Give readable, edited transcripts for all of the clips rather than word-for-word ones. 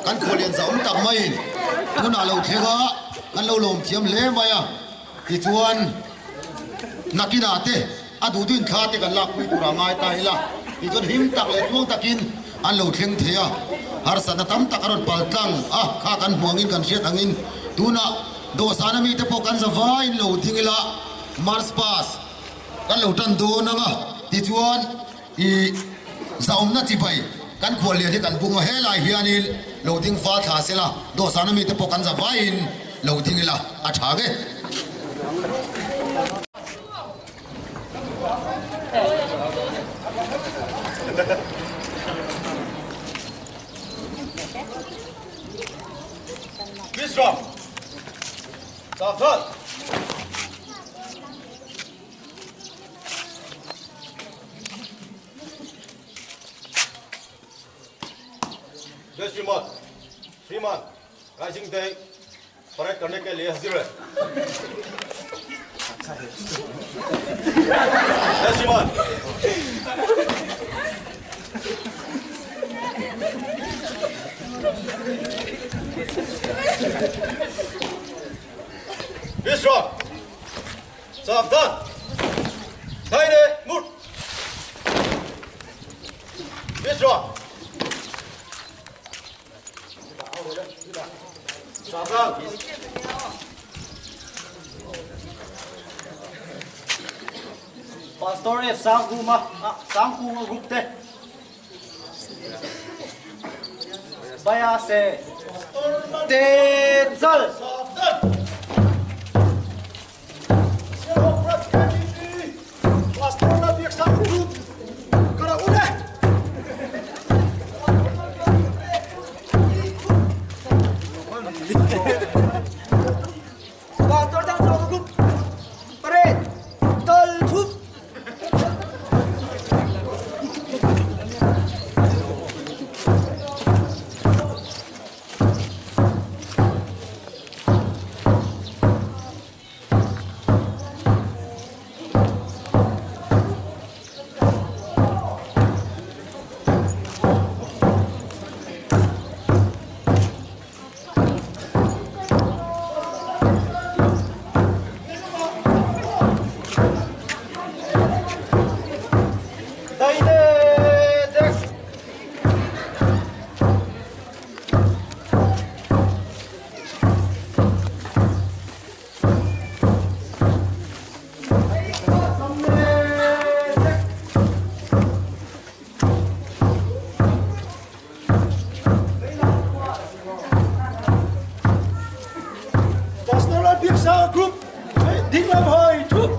Kan khualian zahawm tak maiin tunah lo thleng a, kan lo lawm thiam hle mai a. Tichuan, nakinah te a duh duhin thla te kan lakpui tur a ngai ta ila. Tichuan him tak leh tluang takin an lo thleng thei a. Harsatna tam tak a rawn pal tlang a, kha kan hmuh angin kan hriat angin tunah dawhsana mite pawh kan za vaiin lo ding ila, March pass kan lo tan dawn ang a. Tichuan. I zahawmna chibai kan khuallian hi kan bung a, helai hianin lo ding fal thla sela, dawhsana mite pawh kan za vaiin lo ding ila a tha nge. Bishop, Safdar. जय श्रीमान श्रीमान rising day parade करने के लिए हाजिर है जय श्रीमान विश्राम सावधान दाहिने मुड़ विश्राम सावधान Pastor F Sangkuma Sangkunga group te Baya se Te Chal Pastor Dang Chaw Group Parade Tal Thup Group Ding Lam Hoi Thup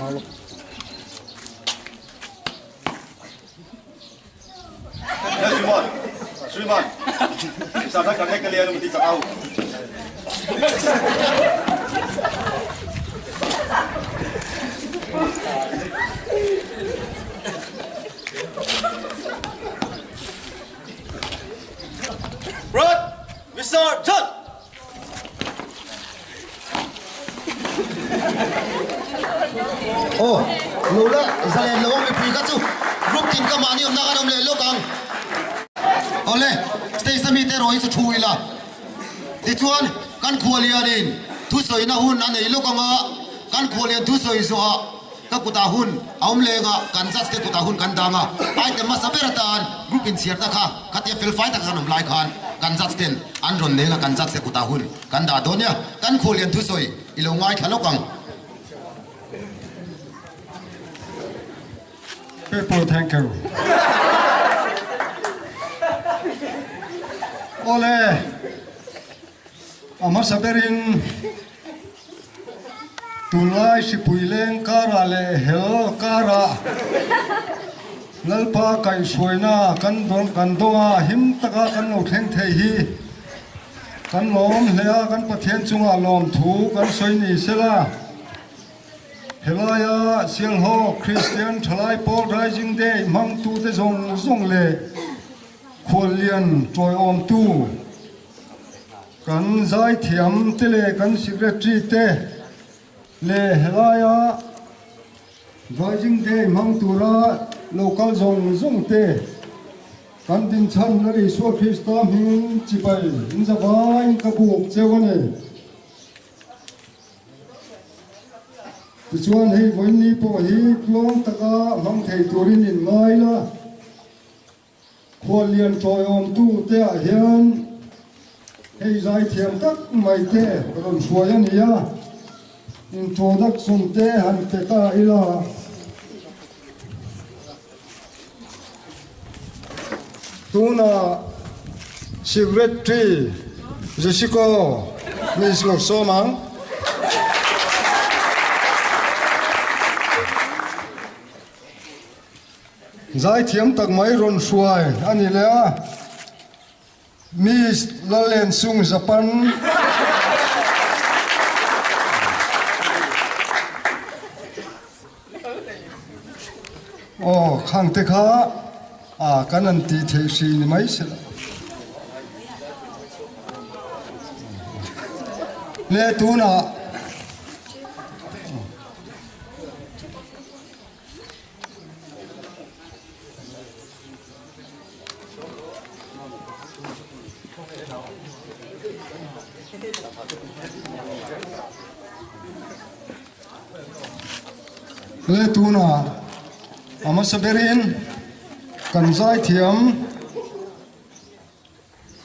Awle. Shriman Shriman साझा करने के लिए अनुमति चाहता हूँ Run! Vishram! Aw, lo la zalen lo ang mipui kha chu group tin ka mahni awmna khan awm leh lawk ang. Awle, stage a mite erawh hi chu thu ila. Tichuan, kan khualianin thusawina hun a nei lawk ang a, kan khualian thusawi zawhah ka kutah hun a awm leng a, kan judge te kutah hun kan dang a, item hmasa ber atan group inchhiarna kha khatia felfai taka kan awm lai khan kan judge ten an rawn nel a, kan judge te kutah hun kan dah dawn nia, kan khualian thusawi i lo ngaithla lawk ang. People thank you. Awle, a hmasa berin tunlai hripui leng karah leh hel karah Lalpa kaihhruaina kan kan dawnga him taka kan lo thleng thei hi kan lawm hle a, kan Pathian chungah lawmthu kan sawi ni sela. Helaia Sialhawk Kristian Thalai Pawl Rising Day hmangtute zawng zawng leh khuallian tawiawmtu kan zaithiam te leh kan Secretary te leh helaia Rising Day hmang tura lo kal zawng zawng te kan dinchhan Lal Isua Krista hmingin chibai in zavaiin ka buk cheu a ni. Tichuan hei vawiinni pawh hi tluang taka hmang thei turin in ngai la, khuallian tawiawmtu te ah hian hei zaithiam tak mai te rawn hruai a ni a, introduction te han pe ta ila. Tuna Secretary Jessico Miss Lawsawm ang. Zaithiam tak mai rawn hruai a ni leh a. Miss Lalensung Japan. Aw khang te kha a kan an tih theih hri ni mai se la. Le tunah Le tunah a hmasa berin kan zaithiam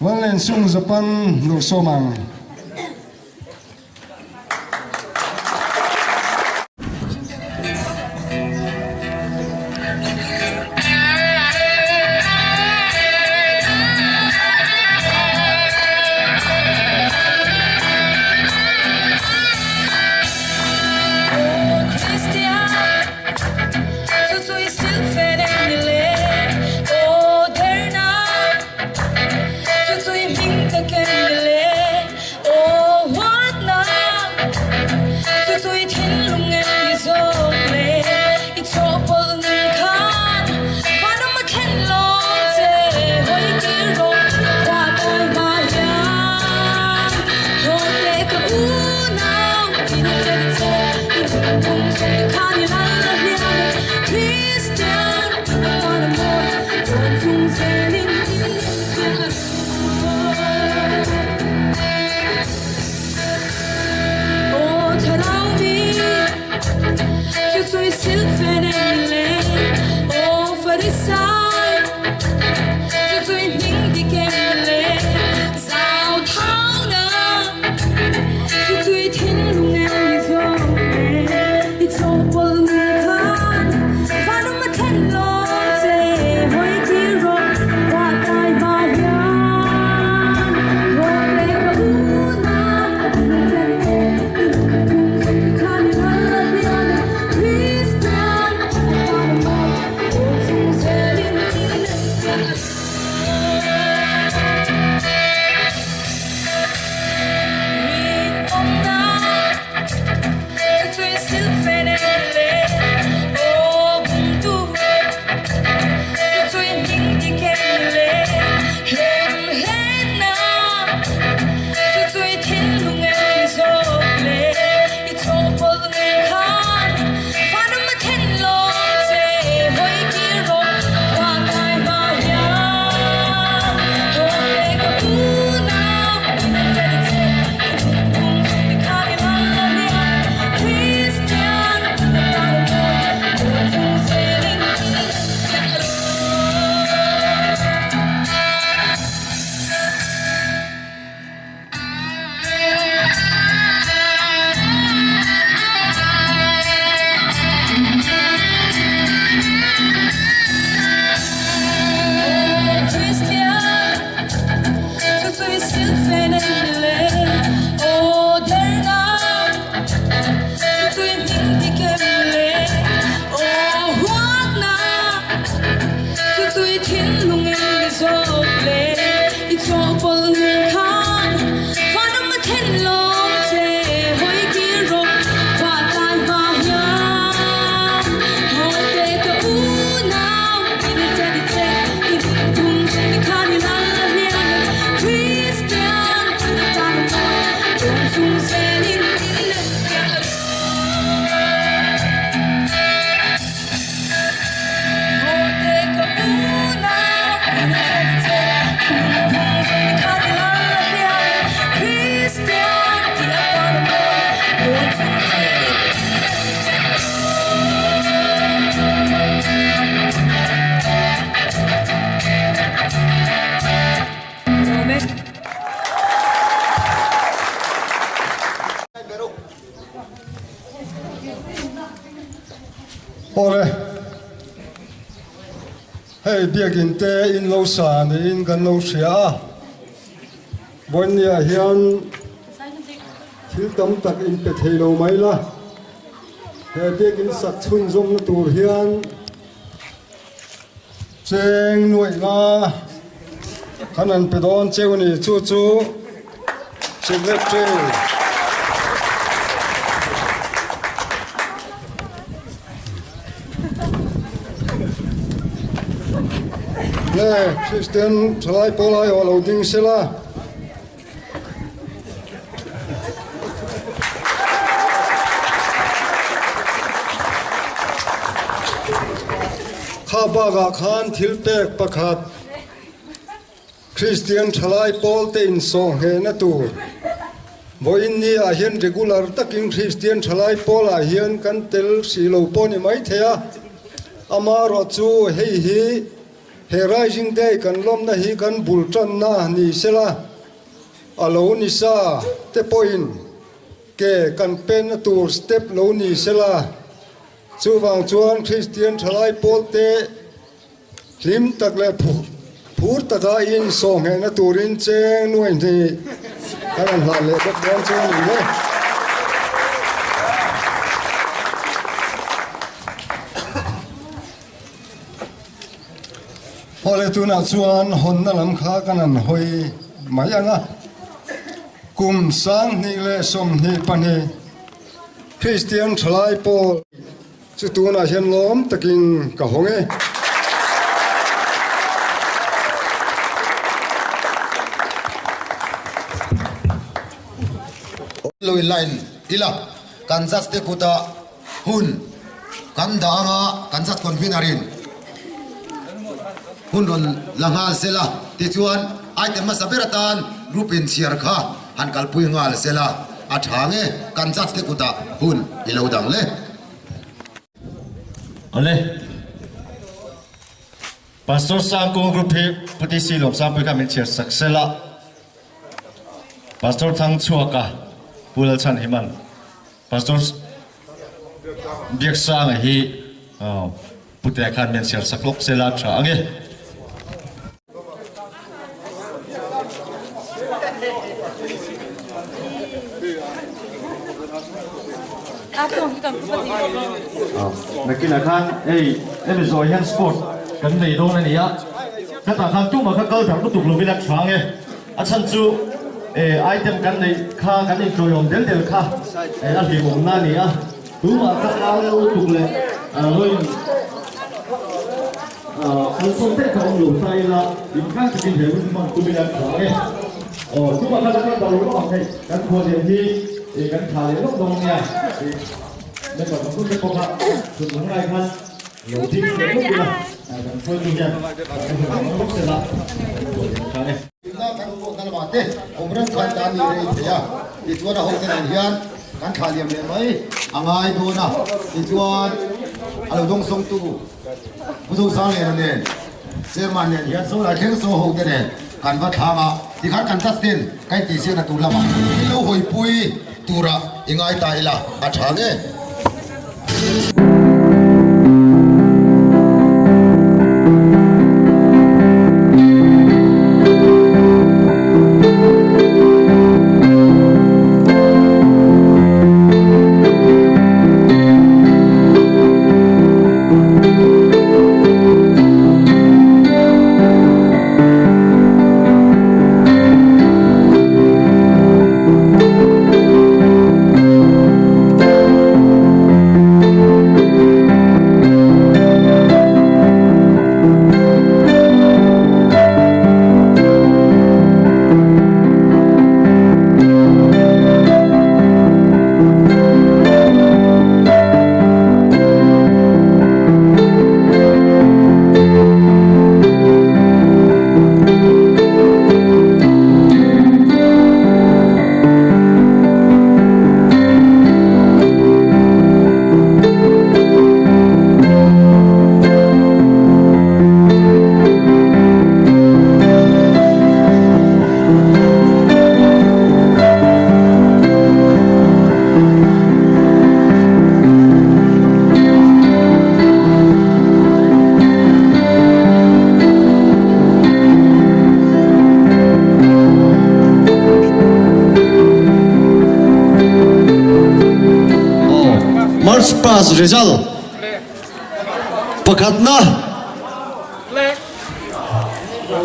Vanlensung Japan lo sawm ang. Awle, hei biakin te in lo sa niin kan lo hria a, Vawinia hian thil tam tak in pe thei lo mai la, he biakin sak chhunzawmna tur hian Cheng nuaih nga khan an pe dawn cheu a ni. Chu chu Secretary. Nge Kristian thalai pawl aiawh lo ding sela. Kha bakah khan thil pek pakhat Kristian thalai pawl te insawhnghehna tur vawiin ni ah hian regular takin Kristian thalai pawl ah hian kan tel hrih lo pawh ni maithei a, amaherawh chu hei hi He Rising Day kan lawmna hi kan bul tanna ni sela, a lo ni sa te pawhin ke kan penna tur step lo ni sela, chuvang chuan Kristian thalai pawlte hlim tak leh phur taka insawhnghehna turin cheng nuai hnih kan han hlan leh bawk dawn chu a ni e. Awle tunah chuan hawnna lam kha kan han hawi mai ang a, kum 2022 Kristian thalai pawl chu tunah hian lawm takin ka hawng e. Lo in line ila kan judge te kutah Hun kan dah anga kan zat convener in hun rawn la nghal se la, tichuan item hmasa ber atan group in chhiar kha han kalpui nghal se la, a tha nge kan judge te kutah hun i lo dang le. Awle. Pastor Sangkung group hi Pu TC Lawmsangpui kha min chhiar sak se la. Pastor Thangchhuaka Pu Lalchhanhiman. Pastor Biaksanga hi Putea khan min siar sak lawk sela tha ange. Nakinah khan hei hemi zawh hian sport kan nei dawn a ni a, khatah khan tumah kha kal darh lutuk lovin a tha ange. A chhan chu item kan neih kha kan inṭawiawm del del kha a hlimawmna a ni a, tumah ka kal lutuk leh rawn kalsawn daih kha awm lo ta ila inkhang takin he hun hman tumin an thlah ang e. Aw tumah kha kan kal lawk ang hei kan khuallian hi kan thlah leh lawk dawn nia member kan hun te pawh kha chhun lam ngai khan lo ding leh lawk ila kan hruaitu hian kan hun hmang lawk sela kan khuallian thlah ang e. Tuna kan pawhna lamah te awm reng khan tan ni rei thei a, tichuan a hote nen hian kan thlah liam leh mai a ngai dawn a, tichuan a lo dawngsawngtu Pu Zosangliana nen Chairman nen hian Solar thleng saw hote nen kan va thlang a, tikhan kan judge ten ka intihsiakna tur lamah min lo hawipui tura i ngai ta ila a tha nge. Class result pakhatna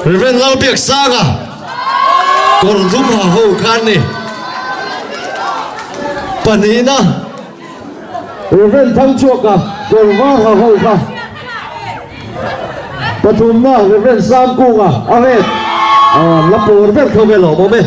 Rev Lalbiaksanga kawr dum ha ho kha an ni. Pahnihna Rev Thangchhuaka kawr var ha ho kha. Pathumna Rev Sangkunga a red an la pawr ber kho ve lawm awm e.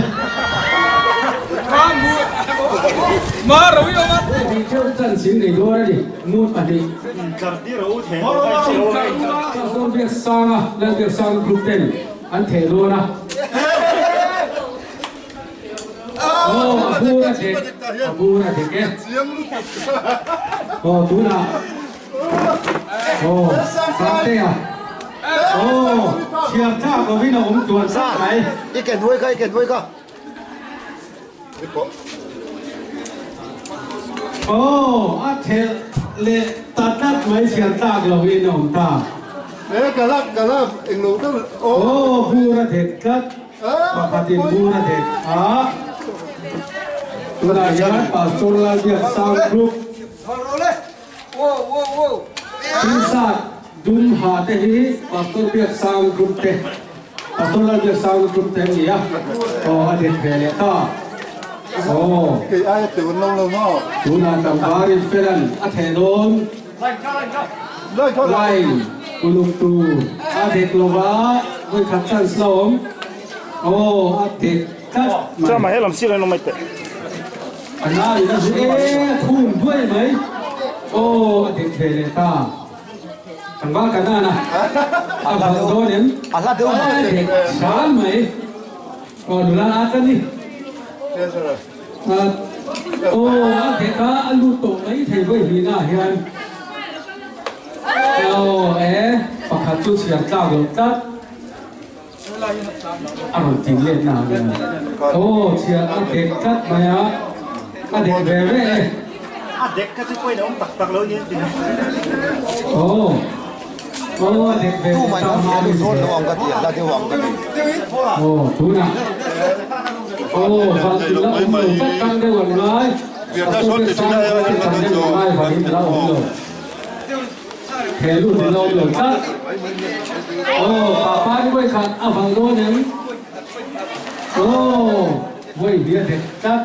I ken huai kha, i ken huai kha. Aw, a thelh leh ta tlat mai chhiar tlak lo in a awm ta. E ka lak ka lak englo deuh aw. Aw, bur a dek tlat, pakhat in bur a dek a. Tunah hian Pastor Lalbiaksang Group. T-shirt dum ha te hi Pastor Biaksang Group te, Pastor Lalbiaksang Group te an ni a, aw a det ve leh ta. Aw. Tunah tlangval in Felan a theh dawn. Line uluk tur a dek lova vawikhat chance la awm. Aw a dek tlat mai. A nai in a zu e khum duai mai. Aw a dik ve leh ta. Tlangval ka nan a a valh dawn em? A dik hram mai. Aw nula a ta ni. Aw a dik a a lut tawh mai thei vawi hlihna ah hian. Aw e pakhat chu chhiar tlak loh tlat. A rawn tin let na ang em? Aw, chhiar a dek tlat mai a, a dek ve ve e. A dek kha chu pawhin a awm tak tak lo nia ti. Aw, aw a dek ve ve ta hma in Zawn lo ang ka ti, la deuh ang ka ti. Aw, tunah aw, valh in la awm lo tlat tang deuh an ngai, a tu te sang te tang deuh an ngai valh in la awm lo. He lut in la awm lo tlat. Aw, papa ni vawi khat a vang dawn em? Aw, vawi hi a dek tlat.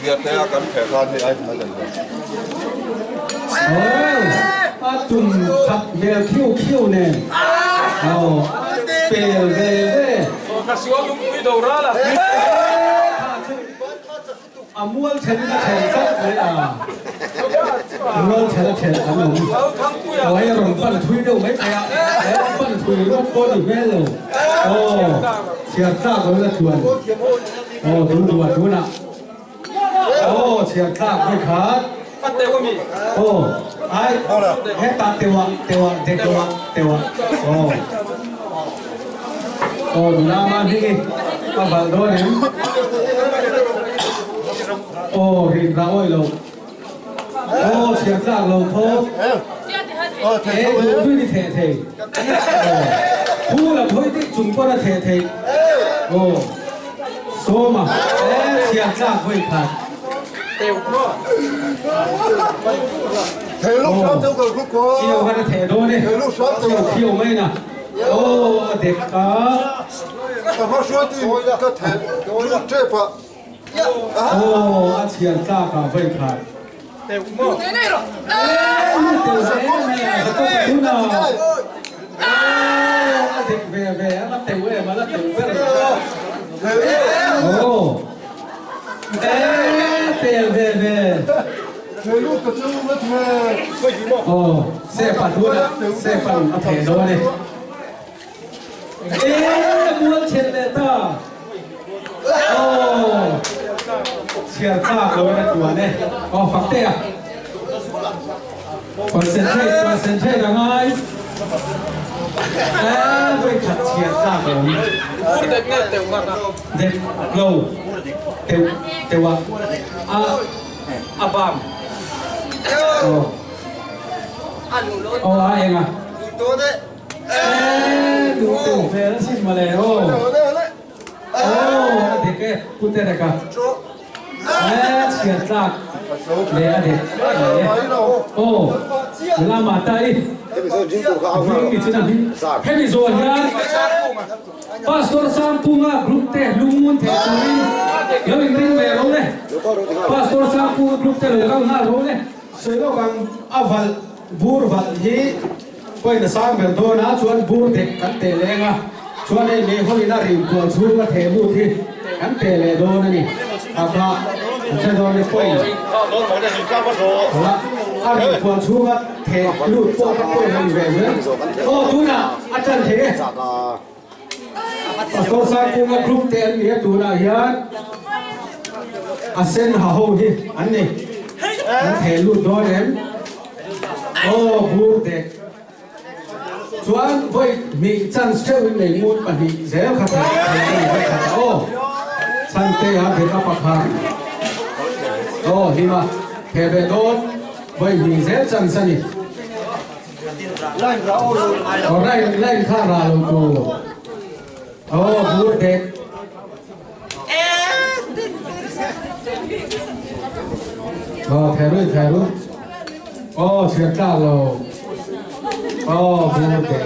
Biate a kan pheh khan hei ai hma daih lo. Aw, a tum khat hmel khiu khiu nen. Aw, pel ve ve. Ka sual lungpui do ral a. A mual then in a then tlat mai a, mual then a then an awm. Aw hei a rawn pan thui deuh mai thei a, he a pan thui ringawt pawh ni hmel lo. Aw chhiar tlak lo la chuan aw dul duah tunah aw chhiar tlak mai khat aw ai hetah teuhah teuhah dek lohah teuhah aw Aw nula mahni a valh dawn em? Aw rin rah awih lo. Aw chhiar tlak lo tho. E duh duh ni theh thei. Aw thu lam hawi dik chung pawn a theh theih. Aw sawma e chhiar tlak vawi khat. Aw khiau khan a theh dawn e. Khiau khiau mai na. Aw a dek a. Ka hma hruaitu in ka theh lut tep a. Aw a chhiar tlak ah vawi khat. Teuh maw. Eee teuh hle mai a ka tawk tun a. Aw a dek ve ve a la teuh em a la teuh ber lo. Aw eee tel ve ve. Aw Sepa tunah Sepan a theh dawn e. Eee mual chhet leh ta. Aw chhiar tlak lo in a tuan e. Aw fak teh a. Concentrate concentrate a ngai. Eee vawi khat chhiar tlak lo in. Dek lo teuh teuh a a a bang. Aw. Aw a eng a. Eee duh teuh hmel a sin mawle aw. Aw a dik e Pu Terek a. Chhiar tlak leh a dek mai e. Aw, nula Mata-i hming ni chin a hming. Hemi zawh hian Pastor Sangpunga group te lungngun thei turin lo inring ve ro le. Pastor Sangpunga group te lo kal nghal ro le. Sawi lawk ang, a valh bur valh hi point a sang ber dawn a, chuan bur dek kan teh leng a, chuan hei meihawl in a rim kual chhung a theh lut hi kan teh leh dawn a ni. Kha kha an hre dawn ni point la a rim kual chhung a theh lut pawh kha point a ni ve zel. Aw tunah a tan thei e. Pastor Saikunga group te an ni a tunah hian a sen ha ho hi an ni. An theh lut dawn em? Aw bur dek. Chuan vawi hnih chance theuh in nei ngun pahnih zel kha theh theh a ni vek khat a aw. Chhante a dek a pakhat. Aw hlima theh ve dawn vawi hnih zel chance a ni. Aw line line kha rah lo tur. Aw bur dek. Aw theru theru. Aw chhiar tlak lo. Aw bur dek.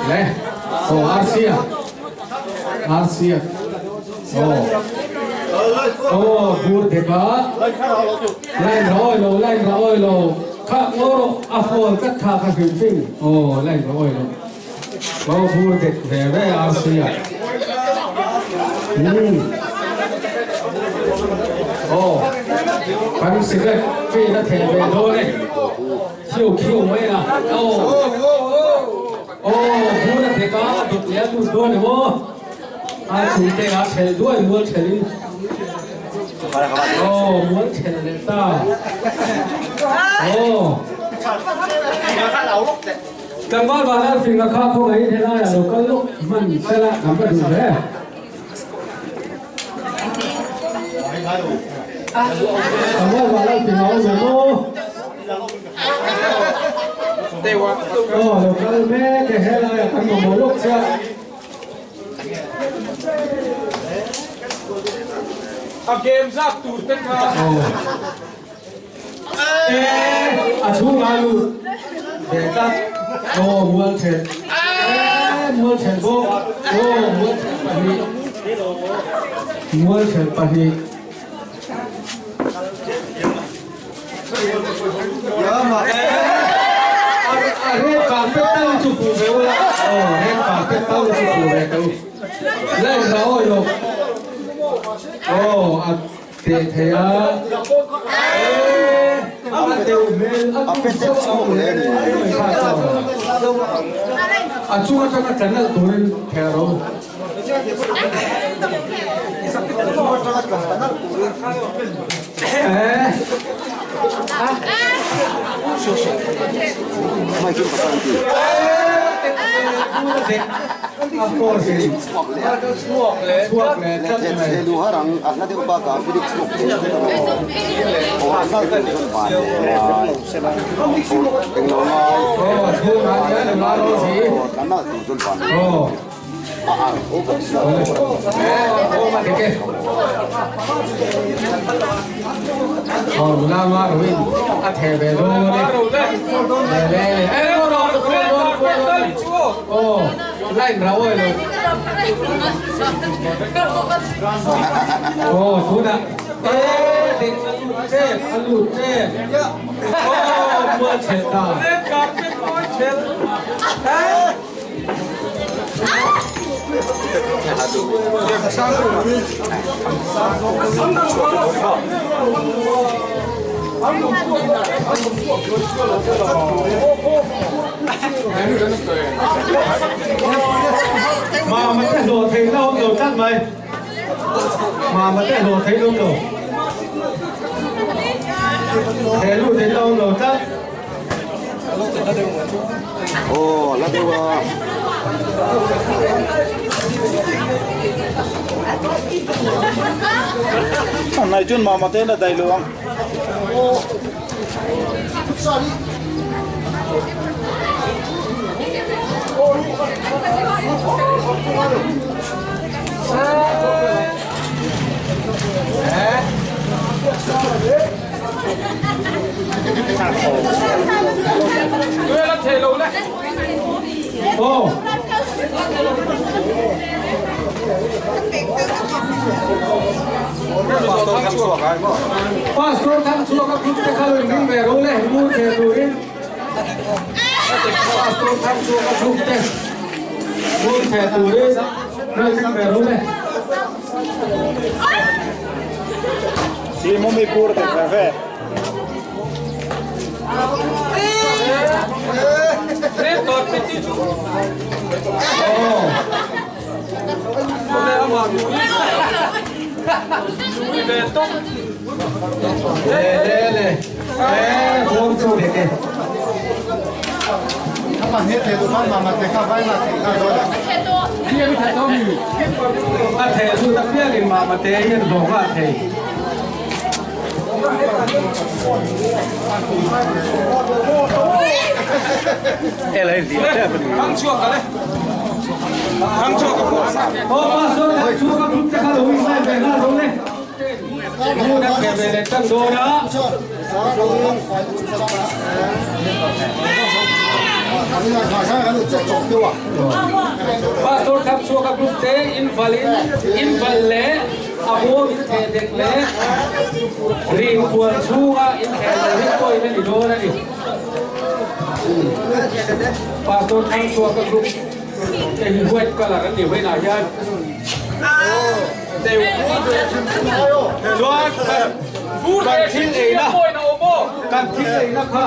Le. Aw arsia. Arsia. Aw. Aw bur dek a. Line ra awi lo, line ra awi lo, kha ngaw rawh, a phone ka tha kha hrim hrim, aw line ra awi lo, aw bur dek ve ve RC a, umm, aw kan secretary na theh ve dawn e, khiu khiu mai a, aw aw bur a dek a, dawt leh a lut dawn em aw. A chhungte a thelh duai mual thelh in aw mual thelh leh ta aw tlangval vanlal finga kha khawngaih in helai ah lo kal lawk hman sela kan va duh hle. Tlangval vanlal finga awm em aw. Aw lo kal mek e helai ah kan mamawh lawk chiah. A game zat tur te kha. Eh, a chhung a lut ve tlat. Aw, mual then. Eh, mual then bawk. Aw, mual then pahnih. Mual then pahnih. Red carpet tal chu fuh ve ula aw red carpet tal chu fuh ve teh u line ra awi lo aw a teh thei a a deuh hmel a tum zauh a awm leh a chung atanga tla nalh turin theh ro. A theh ve dawn e. Le le le. Aw, line ra awi lo. Aw, tunah e dek a lut tep, a lut tep. Aw, mual chhelh ta. Mama te hlawh theih na awm lo tlat mai. Mama te hlawh theih na awm lo. He lu theih na awm lo tlat. Aw la deuh a. Nai chuan mama te la dai lo ang. Pastor Thangchhuaka group te kha lo inring ve ro le bur theh turin Pastor Thangchhuaka group te bur theh turin lo inring ve ro le. A theh lut apiangin Mamate hian hlawh nghah thei. Aw pastor Thangchhuak a group te kha lo inlai ve nghal rawh le. Hmun a theh ve leh tan dawn a. Pastor Thangchhuak a group te inval in inval leh a bawm in theh dek leh rin kual chhunga in theh lo hi pawhin a ni dawn a ni. Pastor Thangchhuak a group te hi white colour an ni vawiinah hian. Chuan kan thil eina kan thil eina kha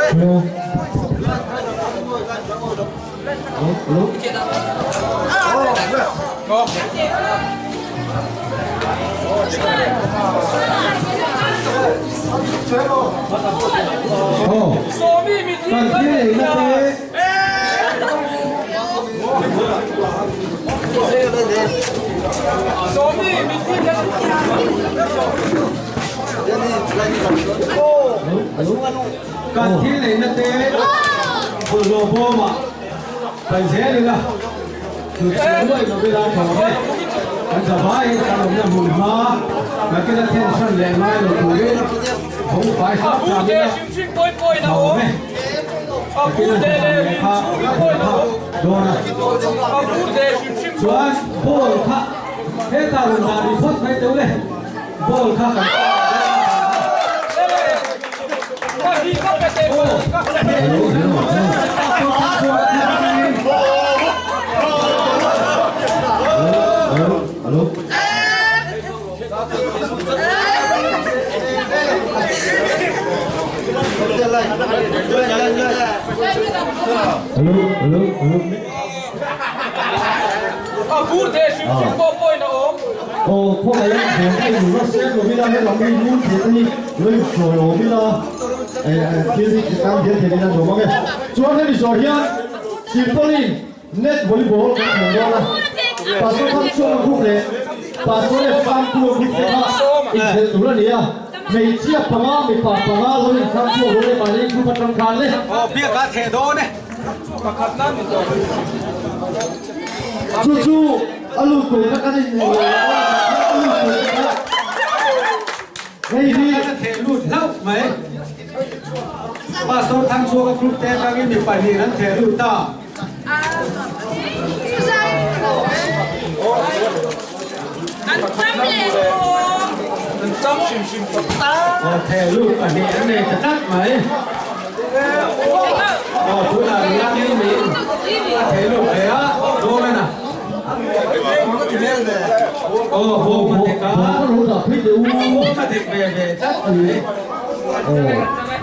Hello. Hello. Hello. Kan thil eina te Kan thil neihna te bawlhhlawh bawmah kan zel ila, hnutchhiah luai lo ila a tha awm e. Kan zavaiin kan awmna hmun hma nakin a then hran leh ngai lo turin vawng fai hram hram ila a tha awm e. Nakin a hna leh kha kha dawn a. Chuan ball kha hetah rawn dah rih phawt mai teuh le. Ball kha kan Aw khawngaih a bawm a inru a sen lo ila he lam hi ngun thei te hi lo insawi awm ila thil hi tan hian thei ila nuam ang e. Chuan hemi zawh hian Silpauline net volleyball kan hmuh dawn a, Pastor Thangchhuanga group leh Pastor F Sangtua group te kha inchhelh tur a ni a, hmeichhia panga mipa panga lo inthlang chhuak lo leh mahni group atang khan le. Aw biak a theh dawn e. Pakhat nan ni tawh. Chu chu a lut tur kha kan in a lut tur kha hei hi a theh lut hlauh mai. Pastor Thangchhuaka group te atangin mi pahnihin an theh lut ta. Aw theh lut pahnih an nei ta tlat mai. Aw tunah nula ngei maiin a theh lut ve a, dawn a. Aw bawm a tek a, bawm a tek ve ve tlat mai.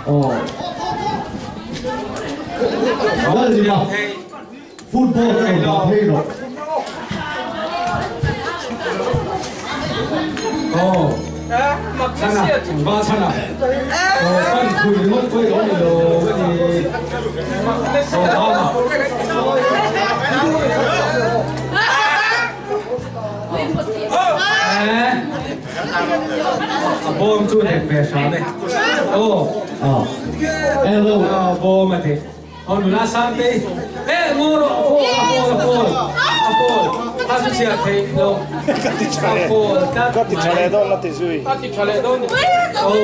Aw aw Lalzima football ka rawn dah phei rawh. Aw chhana va chhana aw pan phui ringawt pawh i lo ni lo a ni aw mama. A bawm chu dek ve hram e. Aw. Hello. Bawm a dek. Aw nula Sangtei e ngaw rawh a pawl a pawl a pawl a pawl kha chu chhiar theih lo a pawl tlat mai aw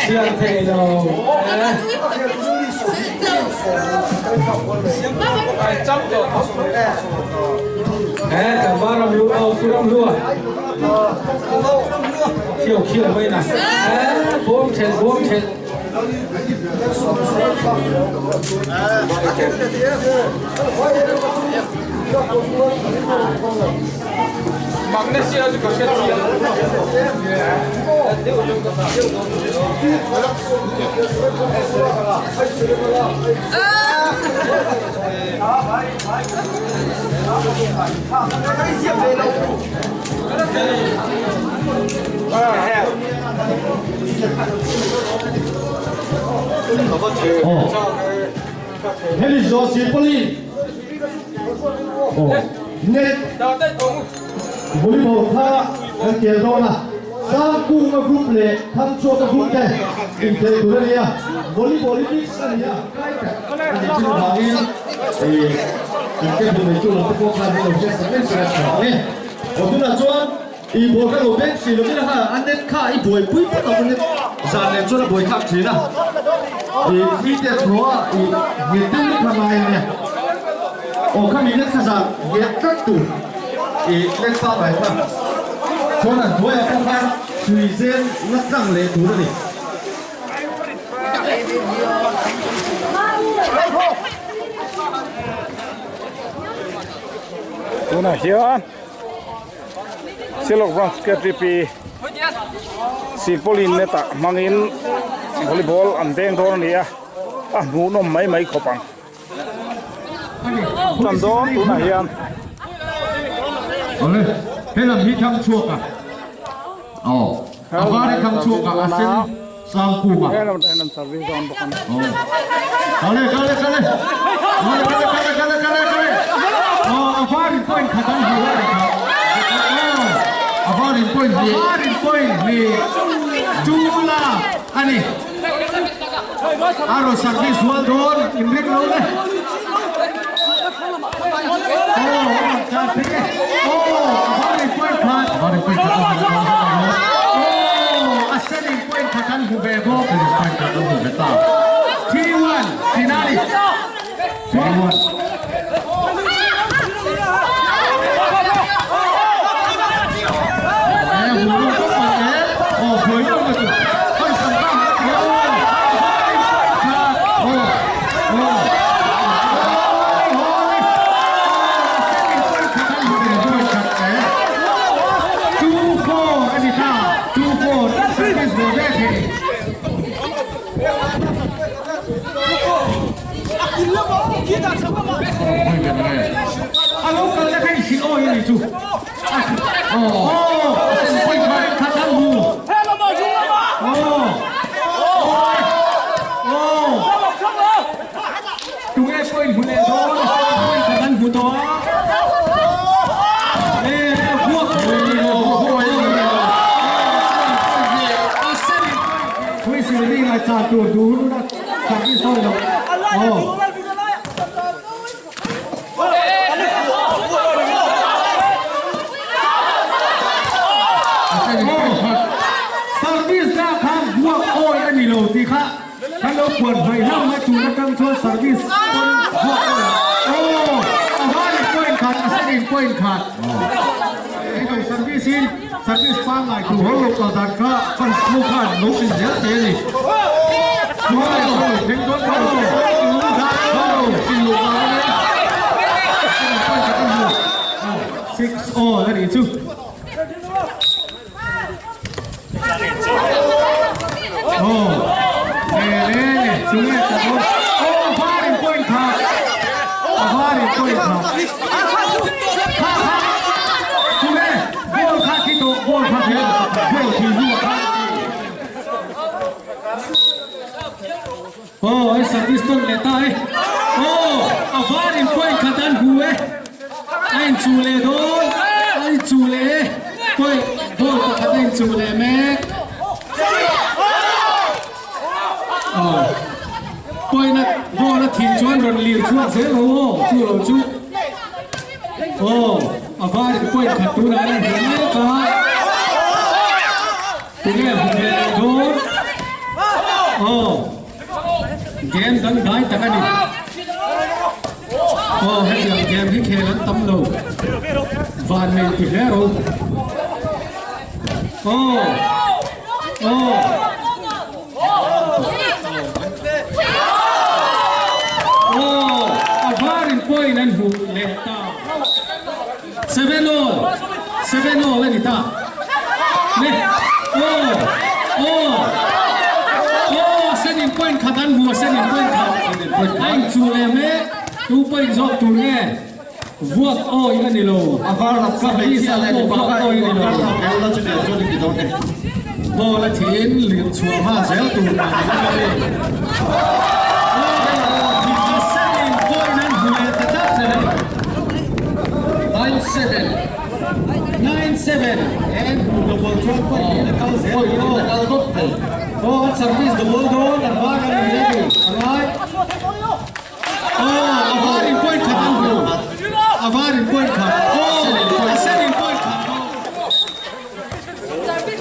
chhiar theih lo e. E tlangval Ramlu aw Pu Ramlua khiau khiau mai na e bawm thelh bawm thelh. Hemi zawh si pawlin net volleyball kha kan kel dawn a, Sangkunga group leh Thangchhuaka group te inkhel tur a ni a, volleyball hi mix a ni a, kai tak a nih chu vangin kan table neitu lam te pawh khan min lo hriatsak em em a tha ang e. Aw tunah chuan I ball kha lo beng si lovin a ha a net kha i buaipui phawt ang a net zan nen chuan a buai thlak thin a i free te a thaw a i nghet deuh lek kha ngai a nia aw khami net kha zan nghet tlat tur i net pangngai kha chuan an hnuaiah pawh khan tui zen la tlang leh tur a ni. Tunah hian. Silawk Branch KTP Silpaulin net ah hmangin volleyball an veng dawn a ni a, a hmuhnawm mai mai khawp ang. Tan dawn tunah hian. Awle, helam hi thang chhuak a. Aw, a var hi thang chhuak a, a sen sang kung a. Helam atang hian an service dawn bawk a ni. Aw, kale kale kale. Kale kale kale kale kale kale. Aw, a var in point khat an hmu a ni kha. Aw, a var in point hnih. A var in point hnih. Chula a ni. A rawn service rual dawn inring lo le. Aw, a rawn tlan phei e. Aw, a var in point khat. A var in point khat an hmu ve bawk. Aw, a sen in point khat an hmu ve bawk. Sen in point khat an hmu ve ta. 3-1 finale. 3-1. A lo kal na kha i hrilh awi a ni chu. Tunge point hmu leh dawn a point khat an hmu tawh a e vuak Whistle ri ngai chan tur duh hun a service dawn lo aw. Service dah kha buak awi a ni lo tih kha kan lo puan hmai hlauh mai tun atang chuan service pawn buak awi aw a varin point khat a senin point khat hei service in service pangngai tur ho lo kal dan kha fans ho khan lo in zel thei a ni. Six all a nih chu. Oh, le le le, chu nge ta dawn. Oh, varin point kha. A varin point kha. Kha kha. Chu nge, ball kha thi tawh, ball kha thi, ball thi hnu kha. Aw ai service tawn leh ta e. Aw a var in point khat an hmu e. A in chuh leh dawn a in chuh leh e. Point ball pakhat a in chuh leh mek. Aw. Point a ball a thih chuan rawn lir chhuak zel ho aw chu lo chu aw a var in point khat tunah an hmu mek a tunge hmu ve leh dawn aw game dangdai tak a ni aw hetiang game hi khel an tam lo van nei ti hle ro aw aw. Aw, a varin point an hmuh leh ta. 7 all, 7 all a ni ta. Le, aw, aw, aw, a senin point khat an hmu, a senin point khat. A inchuh leh mek, tu point zawk tur nge? Vuak awi a ni lo. A var lam kha hmeichhia leh mipa kha awi a ni lo. Ball a thiin lir chhuah hma zel tur mah ni lo a ni. A senin point an hmu leh ta tlat a ni. 9-7. 9-7. En hmu double chuan point in a kal zel. Point in a kal dawt thei. Aw, an service double dawn an var a ni a ni. A ngai. Aw, a varin point khat an hmu. A varin point khat. Aw, a senin point khat bawk.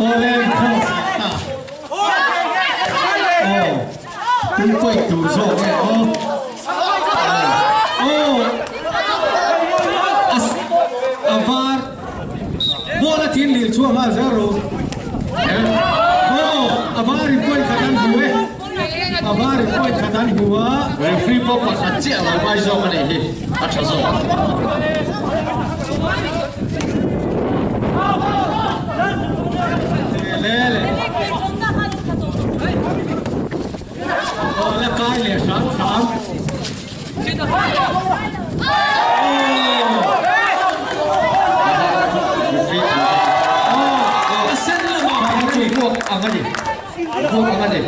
Aw le, cross leh ta. Aw, tum point tur zawk e aw. Aw, a var ball a thin lir chhuak nghal zel ro. Aw, a varin point khat an hmu e. A varin point khat an hmu a. Referee pawh pakhat chiah lo ngai zawk a nih hi, a tha zawk. Le le. Aw la kai leh hram hram. Aw, a sen lamah chu vuak ang a ni. Vuak ang a ni.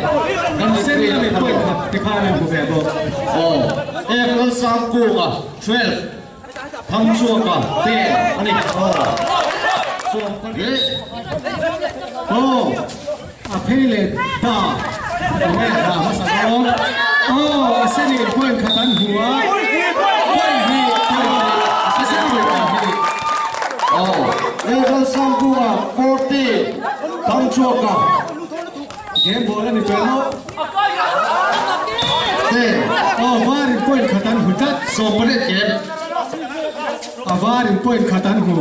Kan sen lamin point khat tikhan an hmu ve bawk. Aw, F Lalsangkunga 12, Thangchhuaka 10 a ni. Aw, Aw, a phei leh ta. Enge dah hmasa dawn. Aw, a senin point khat an hmu a. Point hnih, point hnih, a sen point khat hnih. Aw, F Lalsangkunga 14, Thangchhuaka Game ball a ni tawh lo. 10. Aw, varin point khat an hmu tlat. 18 game. A varin point khat an hmu.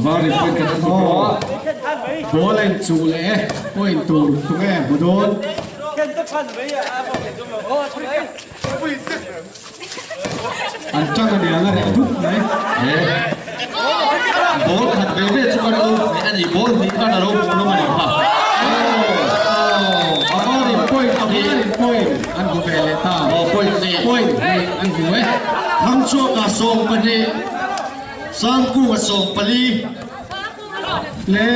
Varin point khat an hmu tawh a. Ball a inchuh leh e. Point tur tunge hmu dawn. An tang a niang a reh dup mai. Ball khat ve ve chu kan lo a ni. Ball hnih khan a lo hmuh hlawm a ni kha. A varin point, a varin point an hmu ve leh ta. Aw, point hnih. Point hnih an hmu e. Thangchhuaka 12, Sangkunga 14. Le.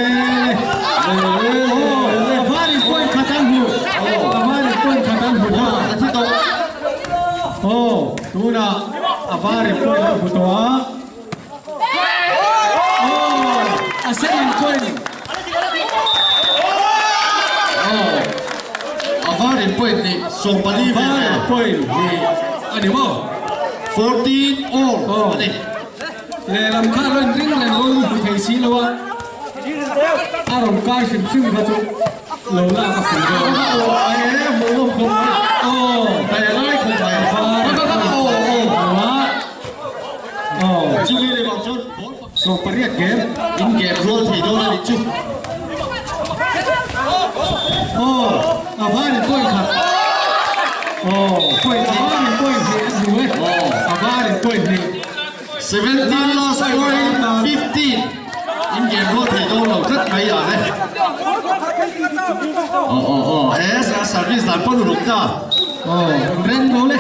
Aw, a varin point khat an hmu. A varin point khat an hmu ta. A thi tawh. Aw, tunah a varin point an hmu tawh a. Aw, a senin point. Aw, a varin point hnih, 14 ve ve. Varin point hnih a ni maw? 14 all a ni. Lehlam kha rawn ring leh rawn hmu thei si lo a, a rawn kai hrim hrim kha chu lo lak a fuh dawn. Aw, e hmuh nawm khawp mai. Aw, Kai lai khawp mai. Aw, aw, aw. Chumi leh bang chuan ball 18 game. In game rual thei dawn a nih chu. Aw, a varin point khat. Aw, point a varin point hnih an hmu e. A varin point hnih. 17 last point 15. In game rual thei dawn lo tlat mai a le. Aw, aw, aw, e service dan pawh uluk ta. Aw, ren lo le.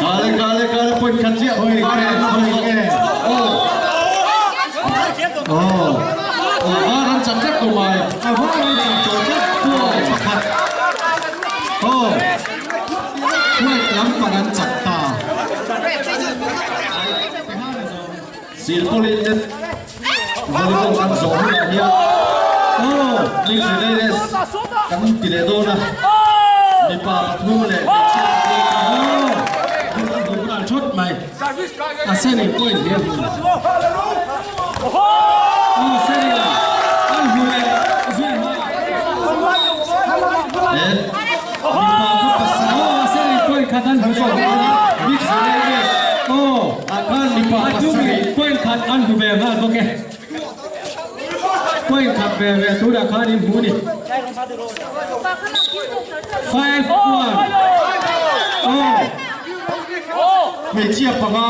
Kale kale kale point khat chiah. Point nge, point nge. Aw. Aw. Aw, var an chak tlat tawh mai. A var an chak tawh tlat point pakhat. Aw. White lampang an chak ta. Silpaulin net volleyball kan zawh hunah hian. Aw, Mix Relay Race kan ti leh dawn a, mipa pathum leh hmeichhia pathum Aw, hun a hmu nghal thawt mai. A senin point hi a hmu. Aw, senin an hmu leh zui nghal. Mipa kha pasal. Aw, a senin point khat an hmu leh. Mix Relay Race. Aw, ah khan mipa pasarih point khat an hmu ve nghal bawk e. Point khat ve ve tunah khan in hmu ni. 5-1. Aw. Hmeichhia panga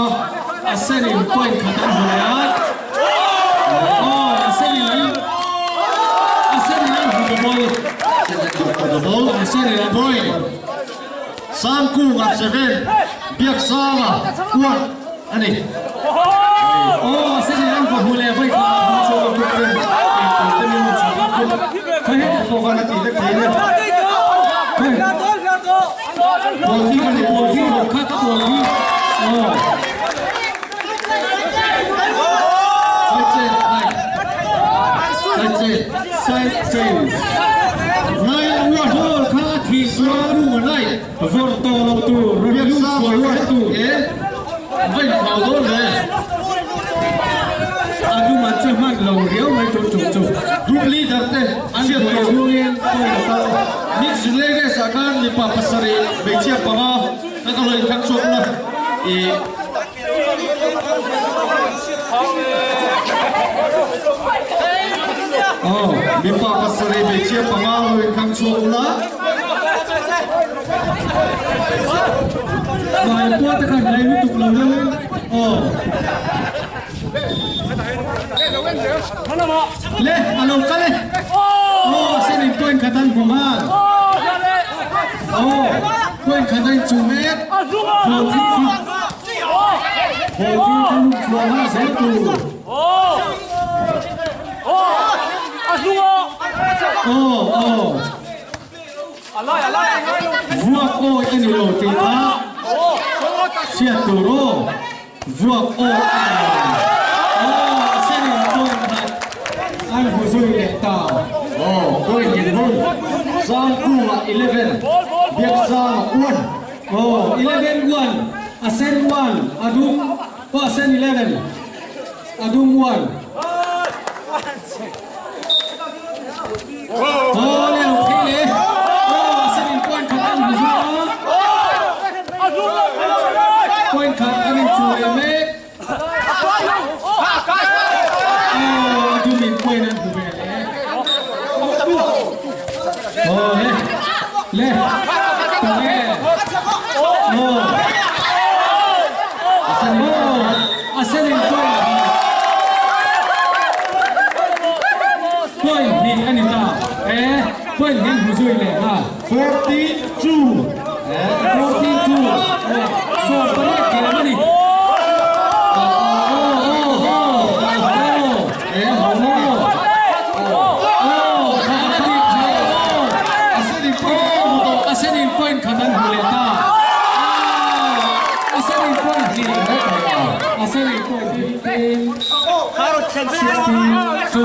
a senin point khat an hmu leh a. Aw, a senin an a senin an hmu ta ball. The ball. A senin an Point. Sangkunga 7, Biaksanga 1 a ni. Aw, a senin an va hmu leh vawi khat. Chhuak a group ten eitur te min rawn chhuah a group pawh khan a tih vek thei a ni. Ball hi ka ni, ball hi rawn khat a ball hi. Aw. Side change, nine. Side change. Side change. 9-1. Ball kha a thih chuan Sangkunga 9. Vawr tawh lo tur, rawn lut chhuah rual tur. E, va inkhau dawn ve. A dum an che hman lo riau mai tum tum chu. Group leader te An hriat buai tur. chhungin point a kal. Mix Relay Race ah khan mipa pasarih hmeichhia panga ka ka lo inkhak chhuak na i Aw. Mipa pasarih hmeichhia panga lo inkhak chhuak ula. Vai pawh te khan rei lutuk lo deuhin aw. Le a lo kal e. Aw a senin point khat an hmu nghal. Aw point khat a inchuh mek. Ball thil kha ball thil kha lut chhuah nghal zel tur. Aw aw. Vuak awi a ni lo tih kha hriat tur aw. Vuak awi a ni lo. Aw, a senin point khat an hmu zui leh ta. Aw, point in hun. Sangkunga 11, Biaksanga 1. Aw, 11 1, a sen 1, a dum aw a sen 11, a dum 1. Aw le lo phei le. Aw a senin point khat an hmu zui a. Point khat an inchuh leh mek. Aw a dumin point an hmu ve leh. Aw le le tunge. Aw aw a senin point khat. Point hnih a ni ta. E, point hnih hmu zui leh nghal. 42. E, 42. E, 18 kem a ni. Aw, aw, aw, aw, e, aw, aw, kha a bik kha, aw, A senin point an hmu tawh. a senin point khat an hmu leh ta. A senin point hnih. A senin point 15. 62.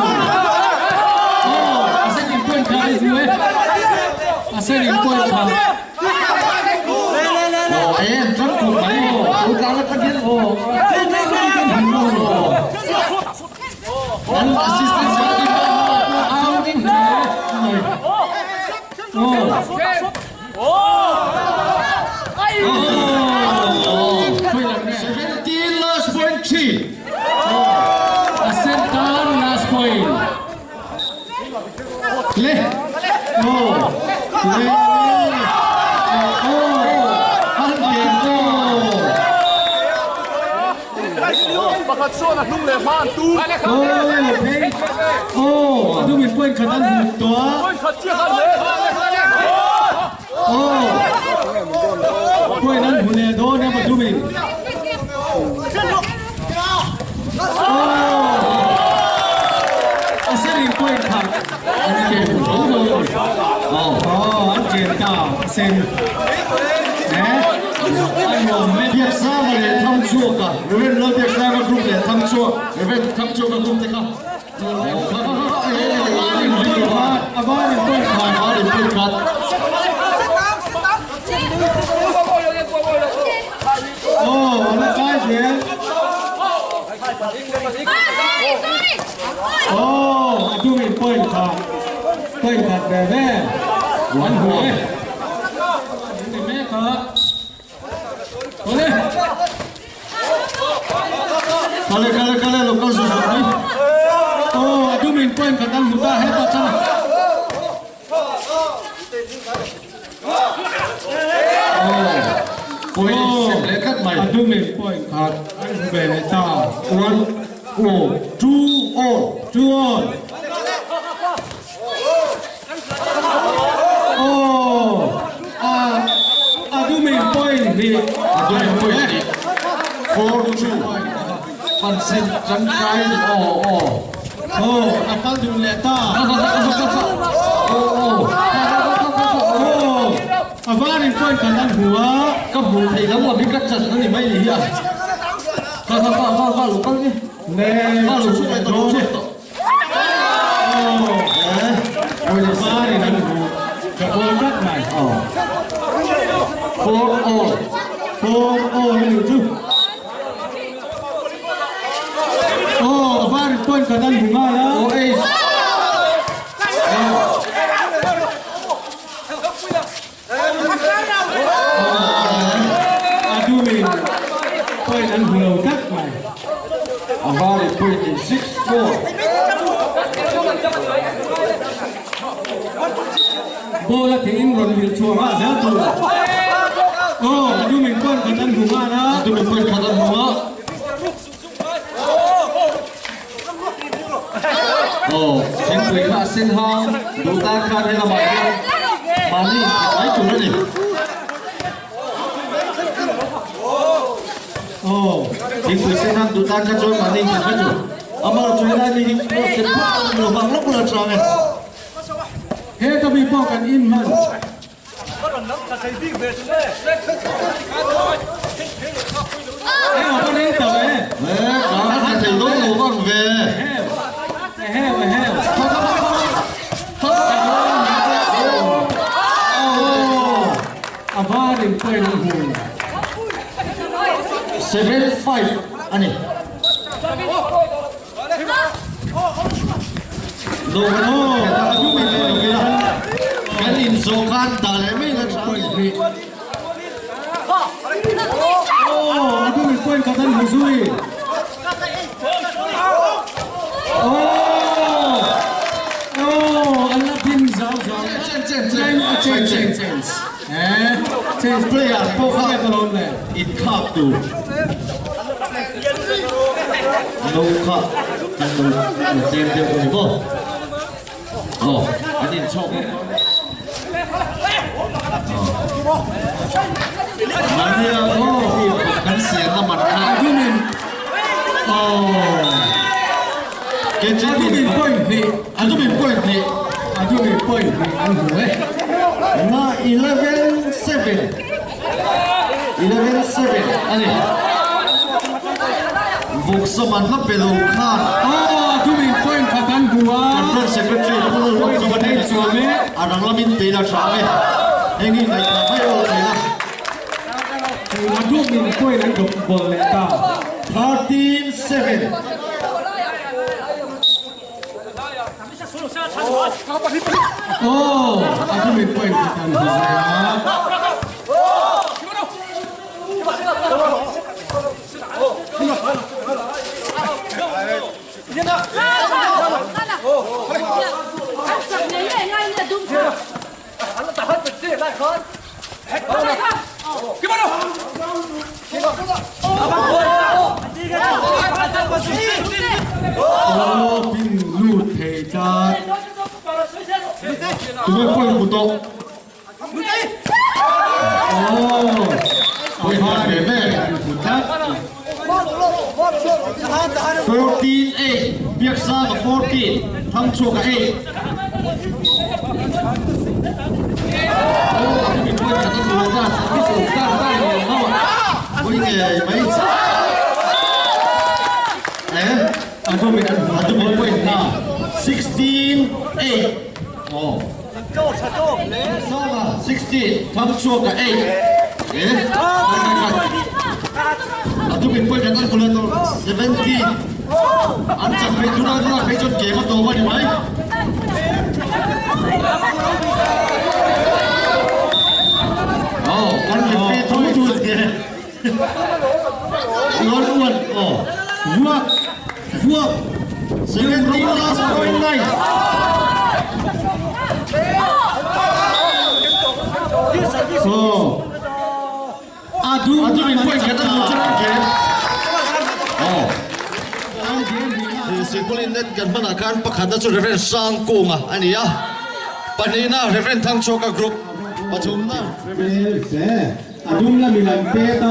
Aw, a senin point kha an hmu e. A senin point kha. Aw, e, an tlang khawp mai. Aw, tlang atang hian. Aw, An assistant goalkeeper au ding hle mai. Aw. Aw, khawi lam nge? 17 last point 3. A sen tan last point. Le. Aw, Le. aw, An lian. aw. Aw, le phei. Aw, a dumin point khat an hmu tawh a. Aw, point an hmu leh dawn em a dumin. Aw, a senin point khat. An ke hmu tho dawn. Aw. Aw, an chen ta a sen. Eh, a nuam mek. Biaksanga leh Thangchhuaka, Reverend Lal Biaksanga group leh Thangchhuak, Reverend Thangchhuaka group te kha. A var in point khat. A var in point khat. Aw, a la kai zel. Aw, a dum in point khat. Point khat ve ve. An hmu e. An ni mek a. Kale. Kale kale kale lo kal zawh zawh mai. Aw, a dum in point khat an hmu ta hetah chuan. A dum in point khat an hmu ve leh ta. One all, two all, two all. Aw, a a dum in point hnih. A dum in point hnih. 4 2. Pansit tangkai aw aw. Aw, a kal dun leh ta. Aw aw. Aw, a var in point khat an hmu a. Ka hmuh theih lam a bik a chan a ni mai ni hi a. Kha kha kha kha kha lo kal ni. Le, Kha lo chhut leh tawh lo chhut tawh. Aw, Eh, a var in an hmu. Ka ball tlat mai. Aw. 4 all. 4 all a nih chu. Aw, a var in point khat an hmu nghal a. Aw, eight. A dum in point an hmu lo tlat mai. A var in point in 6 4. Ball a thing in rawn vil chhuah nghal zel tur. Aw, a dum in point khat an hmu nghal a. A dum in point khat an hmu a. Aw, thingpui kha a sen hang duh tan khan he lamah hian mahni inthlan mai tur a ni. Aw, thingpui sen hang duh tan kha chuan mahni inthlan mai tur. Amah chu helai mi hi pawh sen phawt a ni lo vang lawk la chang e. He ka mi pawh kan in hman. He ka nei ta ve. Eh, ka ka thei dawn lo vang ve. He he. A var in point an hmu. 7 5 ani. No, no, kan in zo khan dah leh mai la tha. Point hnih. Aw, a dum in point khat an hmu zui. Aw, aw, an la din zau zau. Change, change, Change, change, change, change. Eh, change Player pawh kha Hriat alawm le. in khak tur. No kha kan lo la tlem deuh a ni maw? Aw, an in chhawk. Mahnia kan siam na man kha. A dum in. Aw. Ke A dum in point hnih. A dum in point hnih. A dum in point hnih an hmu e. Na 11 7. 11 7 ani. Vawk saman la pe lo khan. Aw, a dum in point khat an hmu a. Kan secretary la lo Point chuan hnih chuam e. A rang lamin pe la tha e. Heng in ngai kha mai aw thei la. A dum in point an dawp ball leh ta. 13 7. Aw, a dum in point khat an hmu a. Aw, pin lut thei tlat. Tunge point hmu tawh? Aw, Point khat ve ve. an hmu tlat. 14 8. Biak sang a 14. Thang chhuak a 8. Oh, a dum in point khat an hmu lo ta. Ni ko tan tan ni lo a. Pui ngei mai. Eh, A dum in an hmu. A dum in point hnih. 16 8 aw Sanga 16 Thangchhuaka 8 e a dum in point khat an hmu leh tawh 17 an chak phei tunah tunah phei chuan game a tawp a ni mai. Aw kan referee thui tut nge Uan uan aw vuak vuak 17 last point 9. Aw a dum A dum in point khat a hmuh chuan an game. Aw. Silpaulin net kan hmanah khan pakhatna chu Reverend Sangkunga a ni a, pahnihna Reverend Thangchhuaka group, pathumna Reverend. A dum lamin an pet a,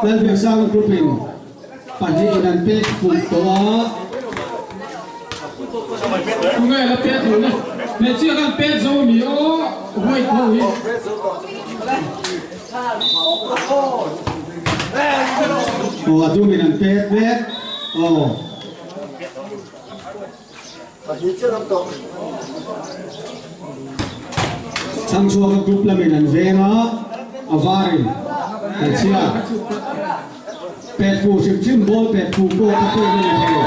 Lalbiaksanga group in pahnihin an pet fuh tawh a. Tunge la pet lo le? Hmeichhia khan pet zo a mi aw white ho hi. Aw a dumin an pet mek aw. Chhangchhuaka group lamin an veng a, a varin hmeichhia pet fuh hrim hrim ball pet fuh pawh kha pawhin a ni thei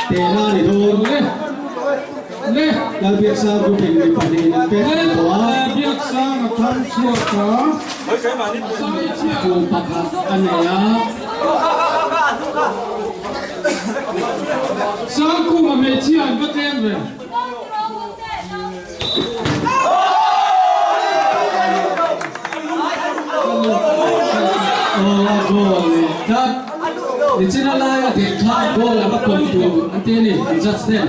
tehna a ni dawn. Lalbiaksang group in mi pahnihin an pet fuh tawh a. Fuh pakhat a nei a. Sangkhuma hmeichhia an va tlem ve. Aw a goal leh tlat. Nichina laia deh kha goal a va pawm tur an ti a ni an judge ten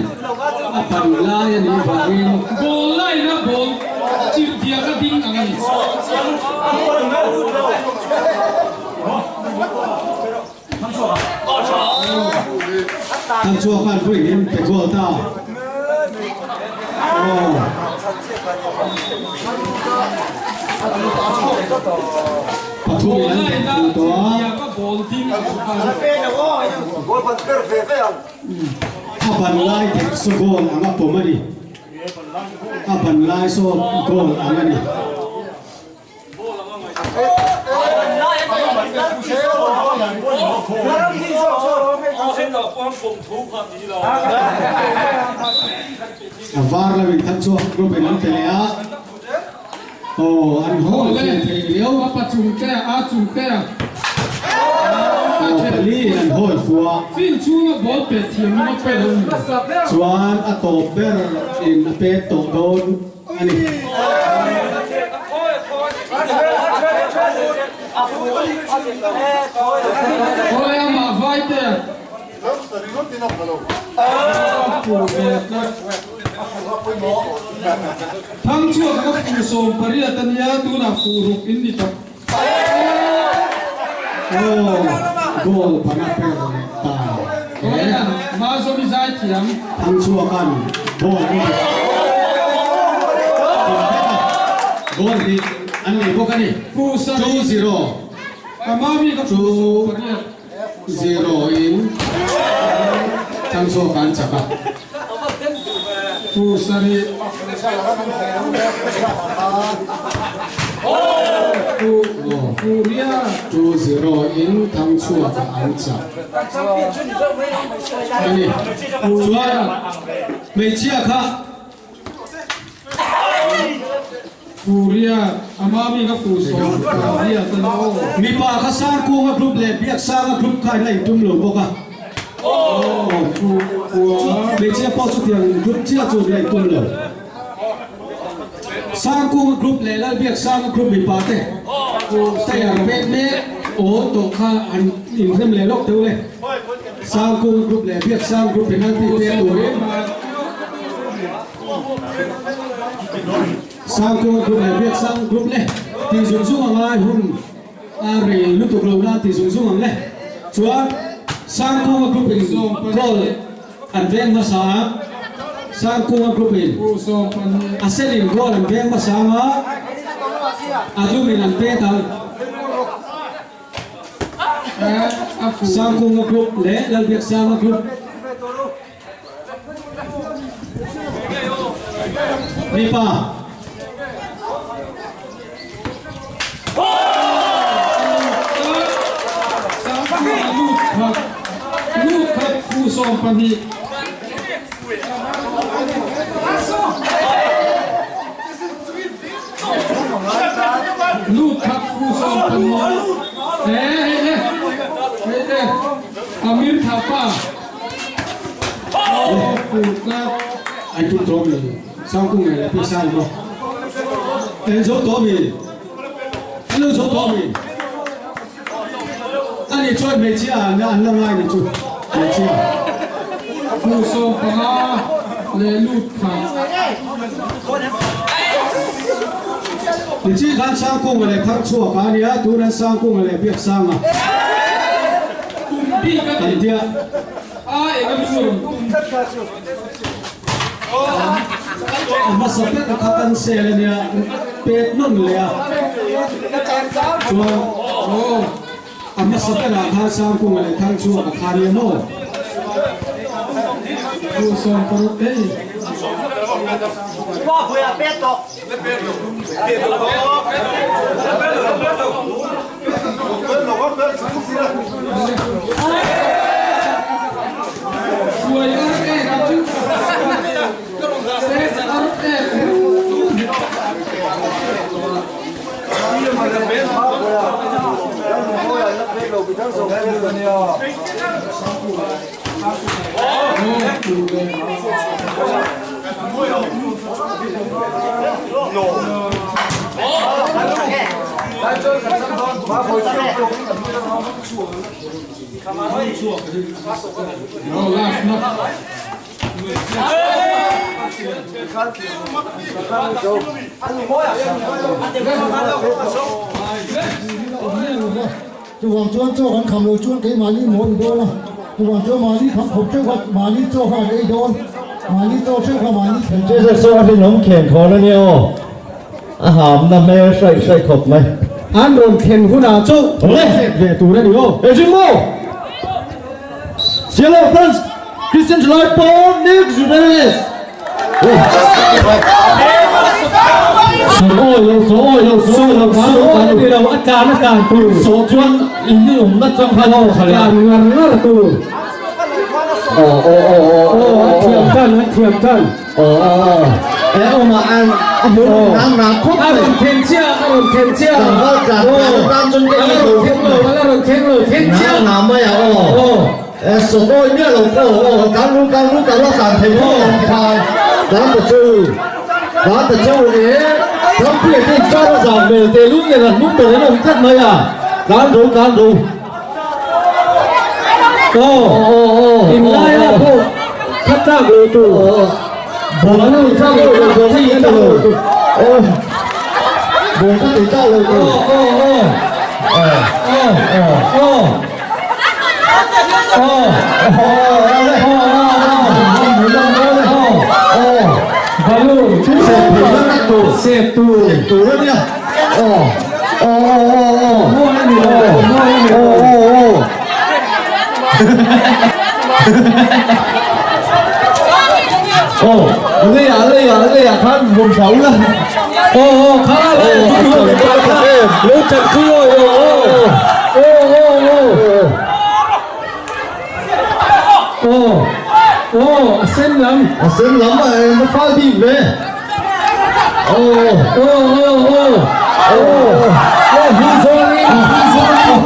a ban lai a nih vangin. Ball laina ball chirh diak a ding ang a ni. Thangchhuak khan vawi in pe goal ta. Aw. Pathum in an bet fuh tawh a. A ban lai dek saw goal ang a pawm a ni. A ban lai saw goal ang a ni. A var lo in khat chuak group in an pe leh a, aw an haw ve thei riau. Aw pali in an hawi fu a. Chuan a tawp ber in a pek tawh dawn. a ni. Aw, goal panga per leh ta e. Thangchhuakan ball an dik vek a, goal hnih an nei bawk a ni. 2-0, 2-0 in Thangchhuaka an chak a. 2-0 in Thangchhuaka an chak a ni. Chuan hmeichhia kha. Mipa kha Sangkunga group leh Biaksanga group kha in la intum lo bawk a. Hmeichhia pawh chutiang group chiah chu an la intum lo. Sangkunga group leh Lalbiaksanga group mipa te player pek mek awn tawh kha an inrem leh lawk deuh le. Sangkunga group leh Biaksanga group penalty pek turin. Sangkunga group leh Biaksanga group le tih zung zung a ngai hun a rei lutuk lo nan tih zung zung ang le. Chuan Sangkunga group in goal an veng hmasa a, Sangkunga group in a sen in goal an veng hmasa ang a, a dum in an pet ang. Sangkunga group leh Lalbiaksanga group. Mipa. Lut khat fu 12. Lut khat fu 15. He he he he he Amir Thapa. Fu tlat. Ai tum tawh mi Sangkung nge leh pisa ni maw? En zo tawh mi? En lo zo tawh mi? Ani chuan hmeichhia an la an la ngai ni chu hmeichhia. Fu 15 leh lut khat. Tichi khan Sangkunga leh Tharchhuaka a nia, tunan Sangkunga leh Biaksanga Tum bik a kan ni. tia. A eng a lu rawn tum. A hmasa ber kha kan sel a nia, pet nawn leh a. Chuan aw a hmasa berah khan Sangkunga leh Thangchhuaka kha nia maw? Pu 16 hei. Suai ar ek a chu Pet ar ek No last na. Chuvang chuan chaw kan kham lo chuan keimahni maw ni dawn a, chuvang chuan mahni kham khawp theuh kha mahni chaw kha kan ei dawn, mahni chaw theuh kha mahni khem. Jesus chu a rinawm khen khawn a nia aw, a hamna hmel hraih hraih khawp mai. An rawn thlen hunah chu hriat ve tur a ni aw. Engtin maw? Cielo France Christian July Paul Nick Juvenes. Sawi lo, sawi lo, sawi lo, sawi ni lo, a tlan a tlan tur. Saw chuan in awmna chang khan aw kha Tlan ngar ngar tur. Aw aw aw aw Aw, an thiam tan, an thiam tan. Aw aw aw e awm a an a hmun nang nang khawp A rawn then chiah, a rawn then chiah. Tlangval tlan tlan atan chuan ka A la rawn thleng lo, a la rawn thleng lo, then chiah. Nang nang mai a aw. Aw. E saw awi miah lo pawh aw kan lu kan lu kan la tlan thei pawh ang khan tlan ta chu tlan ta chu e Trumpuia te inkar a zau hmel teh lum nen a hnung ber an awm tlat mai a tlan ro tlan ro Aw in lai ah pawh kha tlak lo tur bawng an rawn tlak lo tur bawng a in ta lo aw bawng ka tei tlak lo tur aw aw aw aw aw Aw aw a sen lam. A sen lam a eng a fal bik ve. Aw aw aw aw aw aw hu zawng in hu zawng in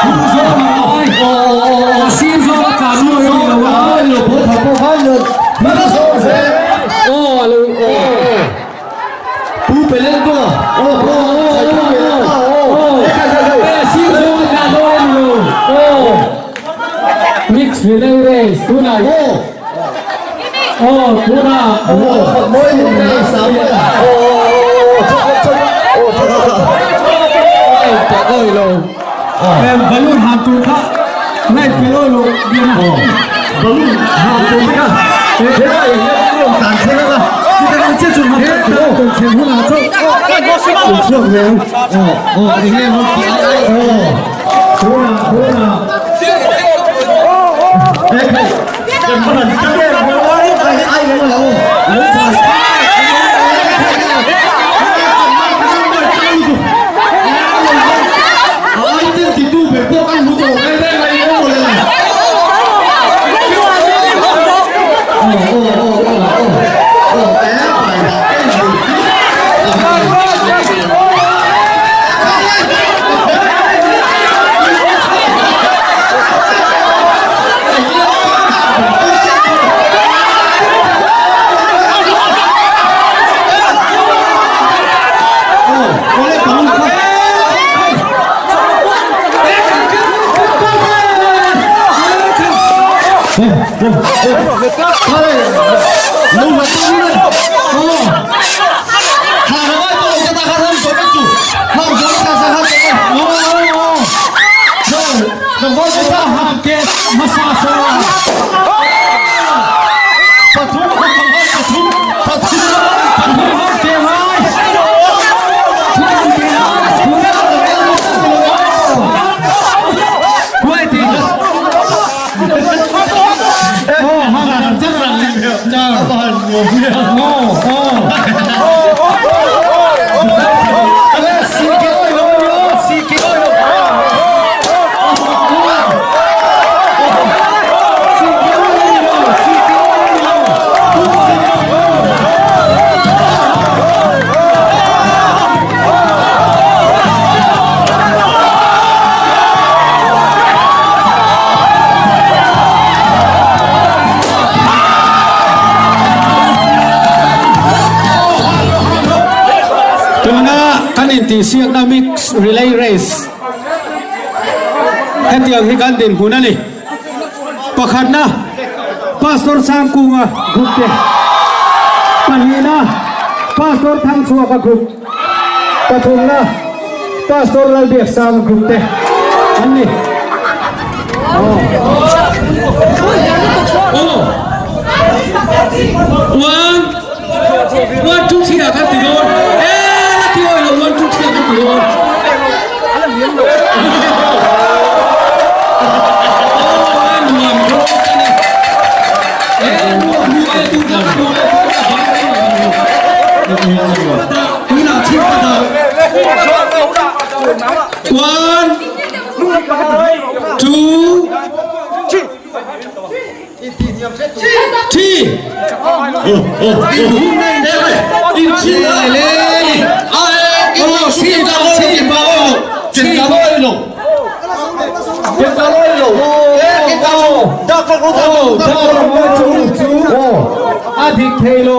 hu zawng a ai aw aw aw a sir zawng a tlan mawi a ni lo a. Mawi lo pawh kha pawh khan lo hmang zawng ve. Aw a lo aw. Pu Pelen pawh aw aw aw aw aw a sir zawng a tlan mawi a ni lo aw. Mix relay race tunah aw aw tunah aw mawi ni mai sa mai aw aw aw tak oi lo balloon han tur kha ngai pelo lo bian aw balloon han tur kha he lai hian tan thlen a che chu han tur thlen hunah chu chhuak ve ang aw aw enge maw aw tunah tunah Tuna kan intihsiakna mix relay race hetiang hi kan dinhmun a ni. Pakhatna Pastor Sangkunga group te, pahnihna Pastor Thangchhuaka group, pathumna Pastor Lalbiaksanga group te an ni. One, one, two, three ah khan ti dawn. E la ti awi lo, one, two, three ah khan ti dawn. One, two, three. A dik thei lo.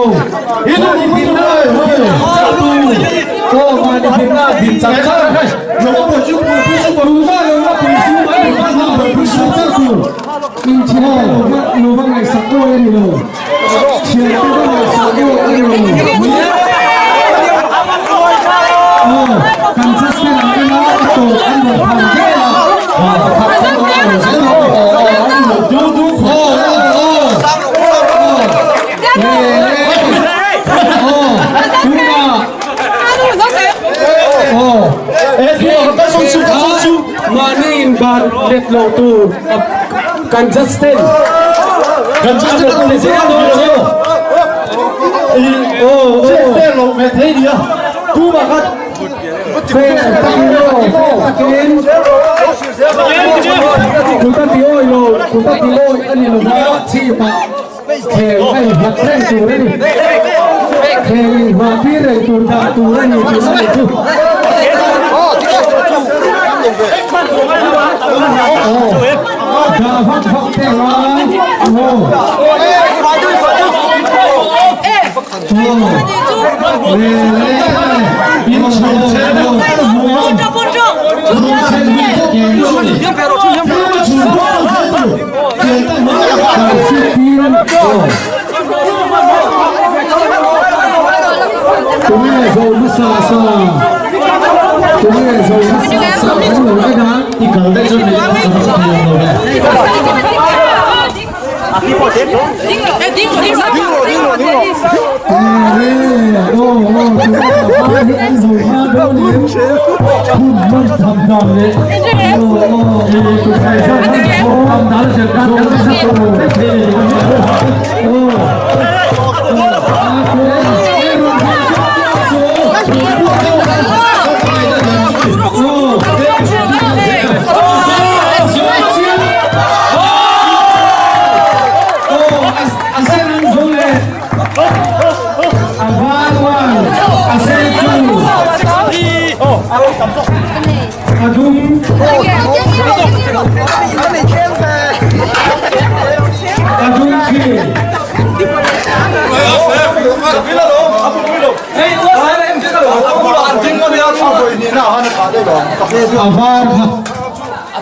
Mahni inban let lo tur kan Justin kan Justin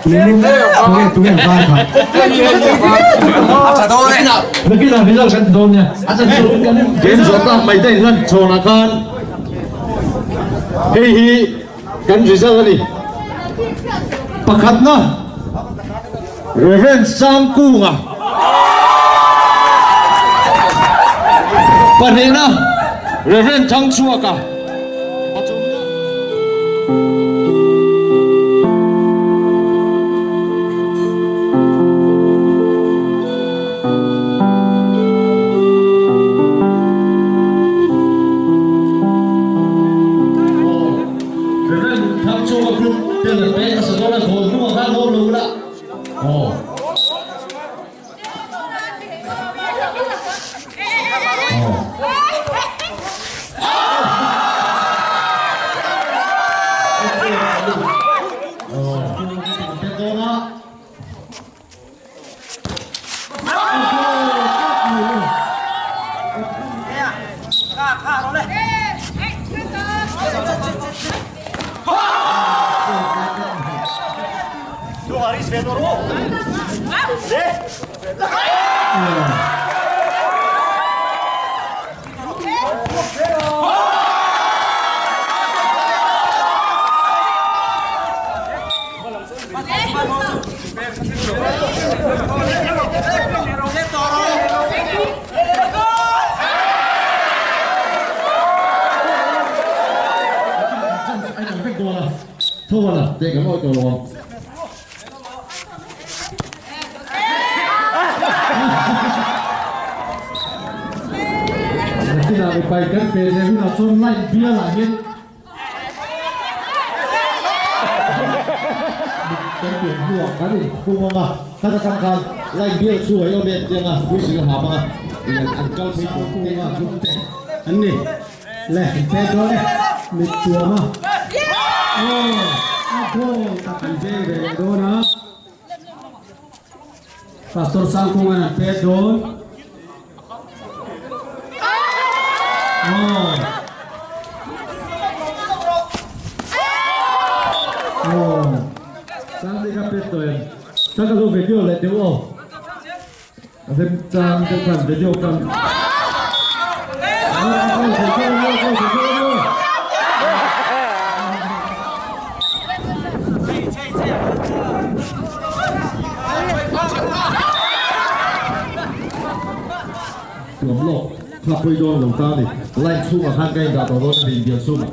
Nimin tunge tunge vai kha. Nakinah result kan ti dawn nia. Game zawh tak mai te inlan chhawnah khan hei hi kan result a ni. Pakhatna Reverend Sangkunga, pahnihna Reverend Thangchhuaka. Reverend Thangchhuaka Group ten an pek a sa dawn a, goal hnungah khan lawm lo ula. Aw. Kan pian hnuah kan inkhung ang a, khata tang khan line bial chu a awm em tiang a, whistle a ham ang a, an kal phei tur te a hlum te an ni. Le, in pek dawn e, mit tuam a, aw a goal tak an veng ve leh dawn a, Pastor Sangkunga'n an pek dawn. Aw. Aw. Sangte ka pet tawh em? Ka ka lo video leh deuh aw. A rem chang deuh khan video kan. Tuam lawk kha pawi dawn lo ta ni. Line chhungah khan ka indah tawh dawn a ni inbial chhungah.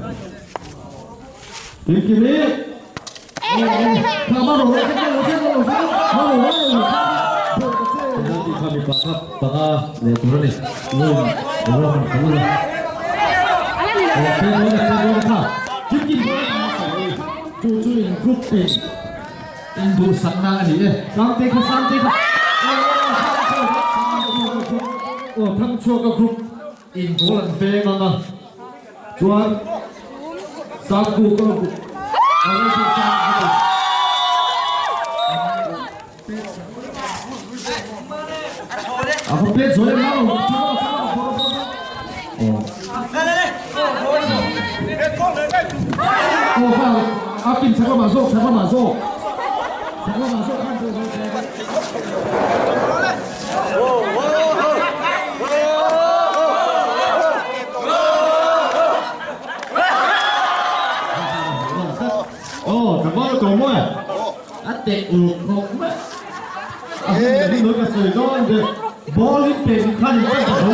Kim Kimi! Penalty kha mipa kha panga leh tur a ni. Loan Rohan Kalula. Kim Kim chu chu in group in in duhsakna a ni e. Sangte kha Sangte kha. Aw Thangchhuaka group in goal an veng ang a. Chuan Sangku ka A va pet zawi em lo. Aw kha a pin chak lamah zawk chak lamah zawk chak lamah zawk khan Aw tlangval a tawm maw a teh uluk khawp mai a hun leh hun ka sawi dawn ber ball in pek khan in ka zo.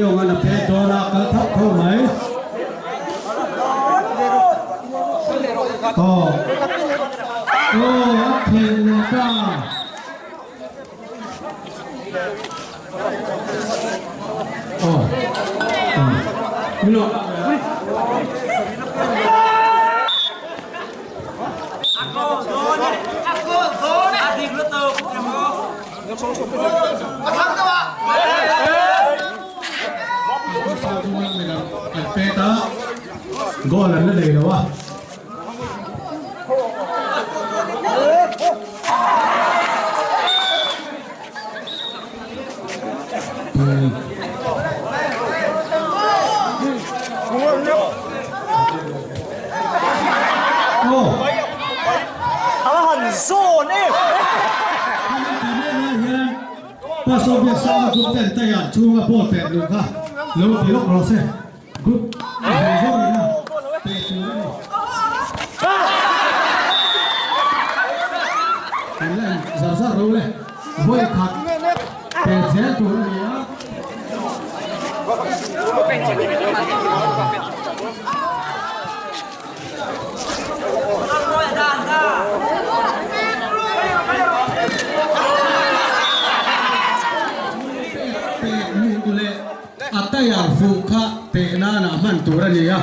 Leongan a pet dawn a, kal thauh thauh mai. Aw. Aw, a thelh leh ta. Aw. Milo. An pet a, goal an la nei lo a. Pastor Biaksanga group ten taiah chhunga ball pet luh kha lo ti lawk rawh se. Group zawng zawng ina pe tur a ni. Kan la in zar zar lo le. Vawi khat pe zel tur a ni a. Pek luh leh a tire fuh kha peh nana hman tur a ni a,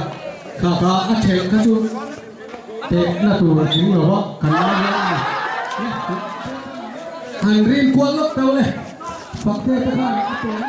kha kha a thelh kha chu pehna tur a tling lo a, kan lai hian a ni. Han rin kual lawk teuh le, Fakte te khan a peh na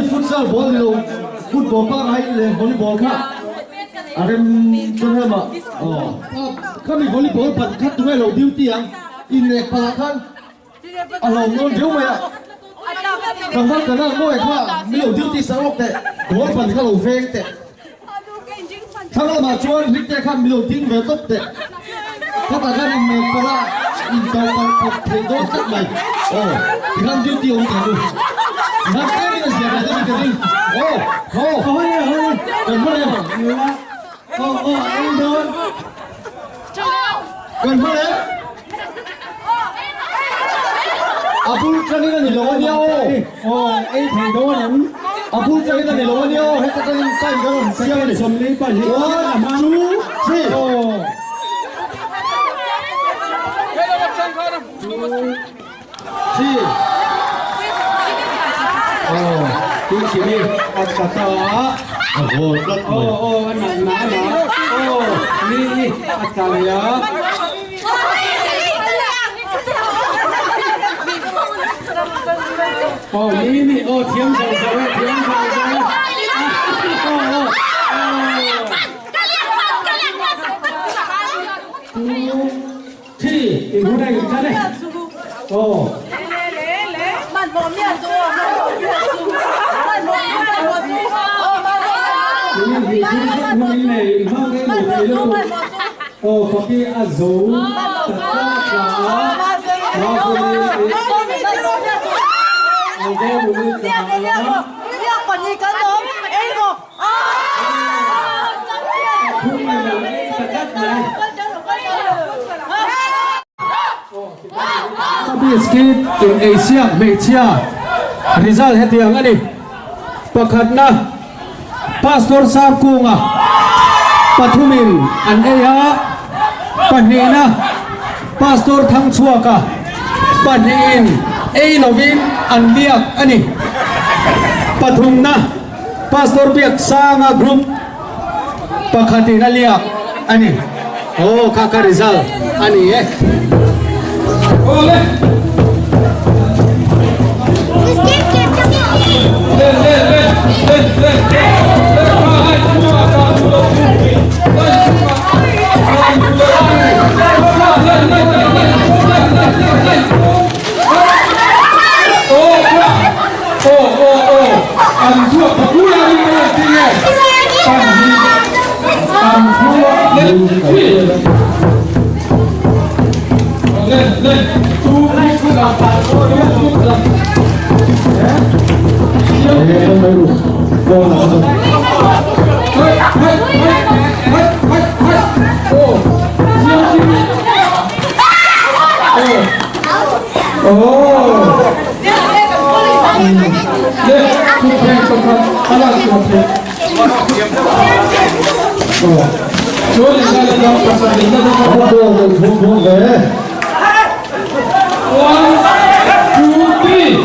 Futsal ball ni lo football pangai leh volleyball kha a rem chuan em a aw khami volleyball ban khat tunge lo duty ang inleh palah khan a hlawm dawn viau mai a tlangval kana mawi kha mi lo duty sak lawk teh goal ban kha lo veng teh thlang lamah chuan hrik te khan mi lo ding ve tawp teh khatah khan inmek palah in to palh pawp theih dawn tlat mai aw tikhan duty awm teh nu tikhan tlem in a zia ve deuh in ka ring aw aw kan hman em aw aw ei dawn kan hman em a bul tangin a ni lo a nia aw aw ei thei dawn em. A bul takin a ni lo a nia aw, heta tangin time kan rawn siam a ni. One, two, three. Three. Aw, tui khimi a tla ta a. A haw tlat mai. Aw, aw, a na na na. Aw, ni i a tla leh a. Aw, ni ni, aw, thiam zo zo e, thiam zo zo e. Aw, aw, aw. Two, three, in hun a in tan e. Aw. Aw faki a zo ta ta tla a Biscuit in Asia hmeichhia result hetiang a ni. Pakhatna Pastor Sarkunga pathumin an ei a, pahnihna Pastor Thangchhuaka pahnihin ei lovin an biak a ni. Pathumna Pastor Biaksanga group pakhatin a liak a ni. Aw kha kha result a ni e. Awle. Le le le le le le pa lai chunga ka tu lo tu lai chunga ka tu lo tu le le le le le le le le o pa o o o an chua pa ku la ni ma ti nge pan hi an chua le thi le le tu tu la tu tu la One, two, three.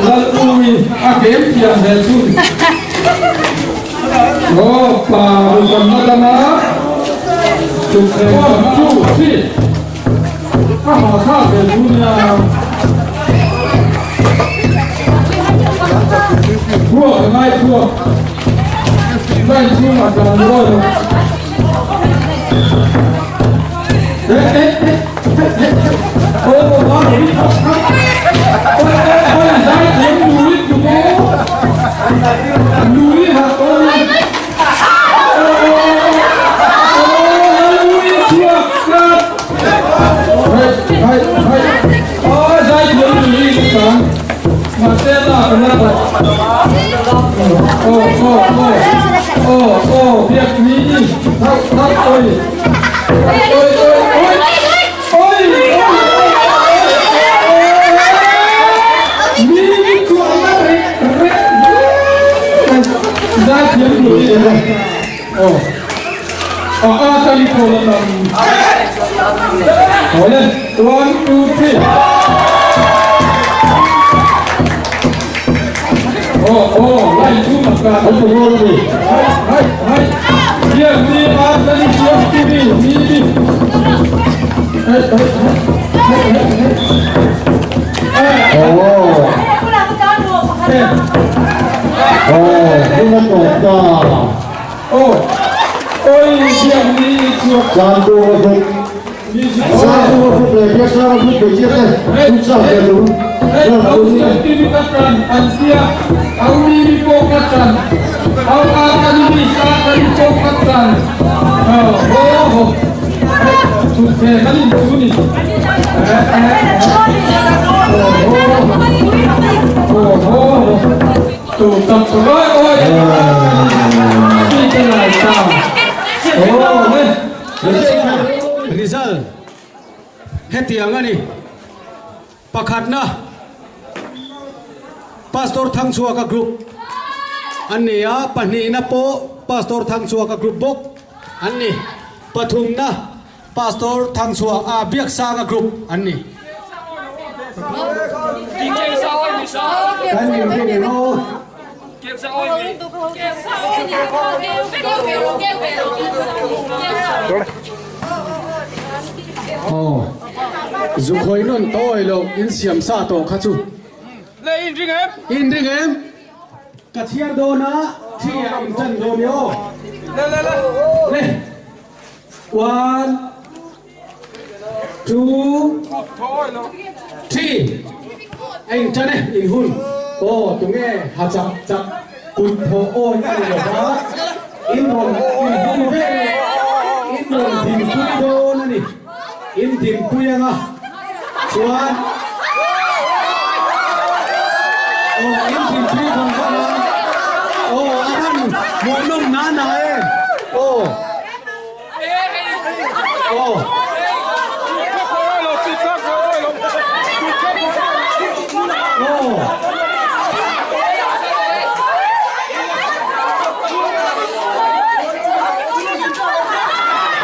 Lalpui a kem thiam ve thung. Aw pa ruhawmna lama tukverh tam chu chi a ha thlak ve thu nia. Thuak a ngai thuak. Line chhungah tlan rual lo. Eh eh eh eh eh aw a oi zai thiam lui tuk aw lui ha oi aw lui chhuak tlat hai hai hai aw zai thiam lui tuk mahse lak an la aw aw aw aw aw biak ni thak thak oi oi oi oi oi mi chuan rek rek zai thiam lui aw a a tali pawh la tam awle 1 2 3 aw aw lai chu mak ka An ti rual a ni. Hai hai hai hian mi a tali chiang ti mi mi mi hai hai hai hai hai Aw aw hun a tawp ta. Aw oi hian mi chuak Tlan tur a hlut. Sangtu a hlut leh Biaksang a hlut ve chiah te, futsal ve lung. Hei au Siamkimi ka ṭan an tia, au Mimi pawh ka ṭan, au Akani Akani pawh ka ṭan. Haw haw hei thutthleng an inchu ni. Haw haw haw tu tak rawih rawih mi ka ngai ta. Aw hei. Result hetiang a ni. Pakhatna, Pastor Thangchhuaka Group an ni a, pahnihna pawh Pastor Thangchhuaka Group bawk an ni. Pathumna, Pastor Thangchhuak a Biaksanga Group an ni. Kan inrin in aw. Aw, zukhawi nawn tawi loh in siam sa tawh kha chu. Le in ring em? In ring em? Ka chhiar dawn a, thi ah in tan dawn i aw. Le le le. Le. One, two, three. A in tan e, in hun. Aw, tunge ha chak chak kut thawh awi a ni lo va. In rawn in hun vel e. In rawn dinpui dawn a ni. In dinpui anga chuan aw in dinpui vang vang a. Aw a van hmuhnawm na na e. Aw. Aw. Aw.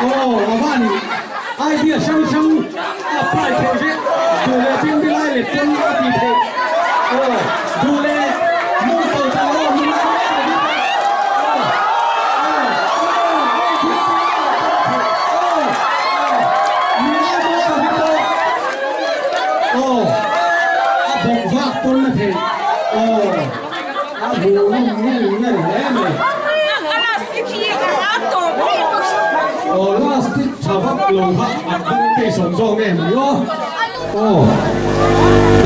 Aw a van idea hrang hrang a apply theih vek duh leh ding ding lai leh pawn a tih theih aw duh leh mawng to dan aw min a aw a bawk vak pawn a theih aw a hmuh nawm ngei ngei hle mai. Aw last hi tha vak lo kha an bang tei sawm zawk nge mai aw. Aw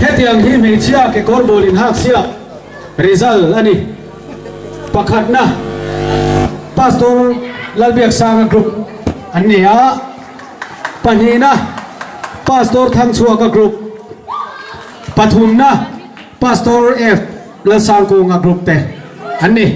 hetiang hi hmeichhia kekawr ball in hak siak result a ni. Pakhatna Pastor Lalbiaksanga group an ni a, pahnihna Pastor Thangchhuaka group, pathumna Pastor F. Lalsangkunga group te an ni.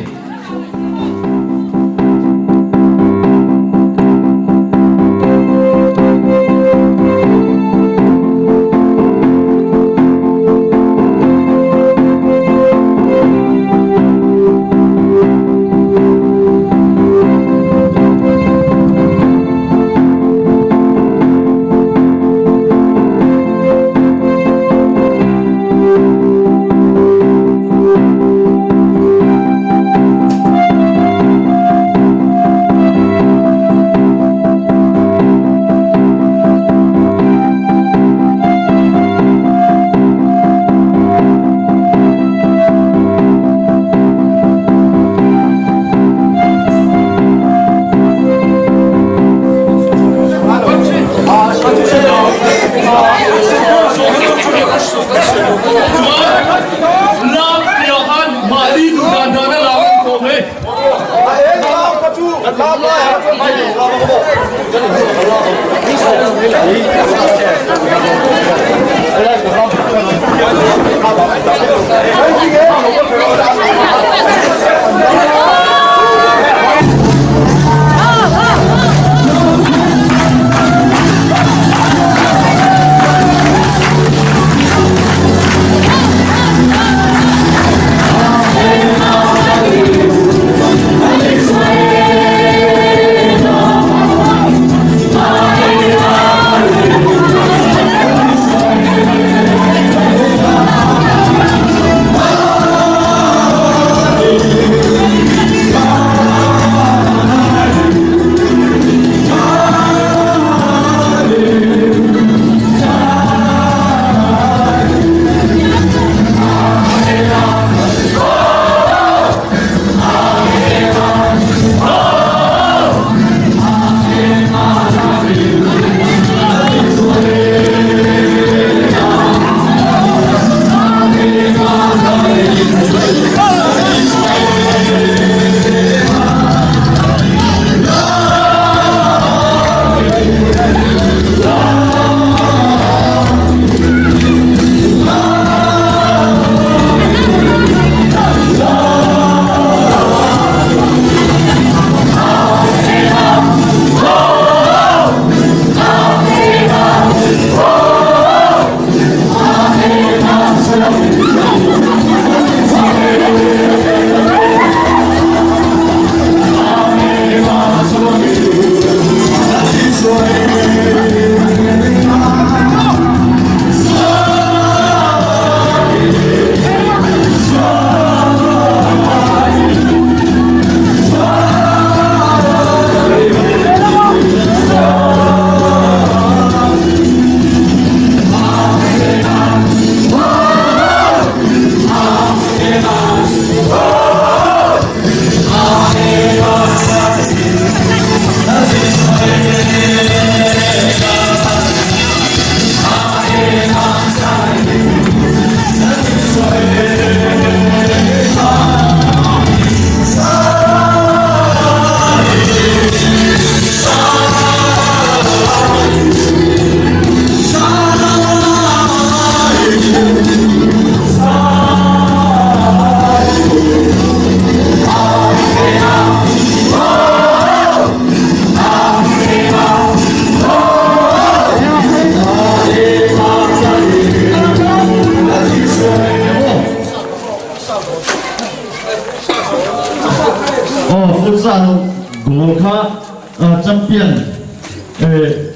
champion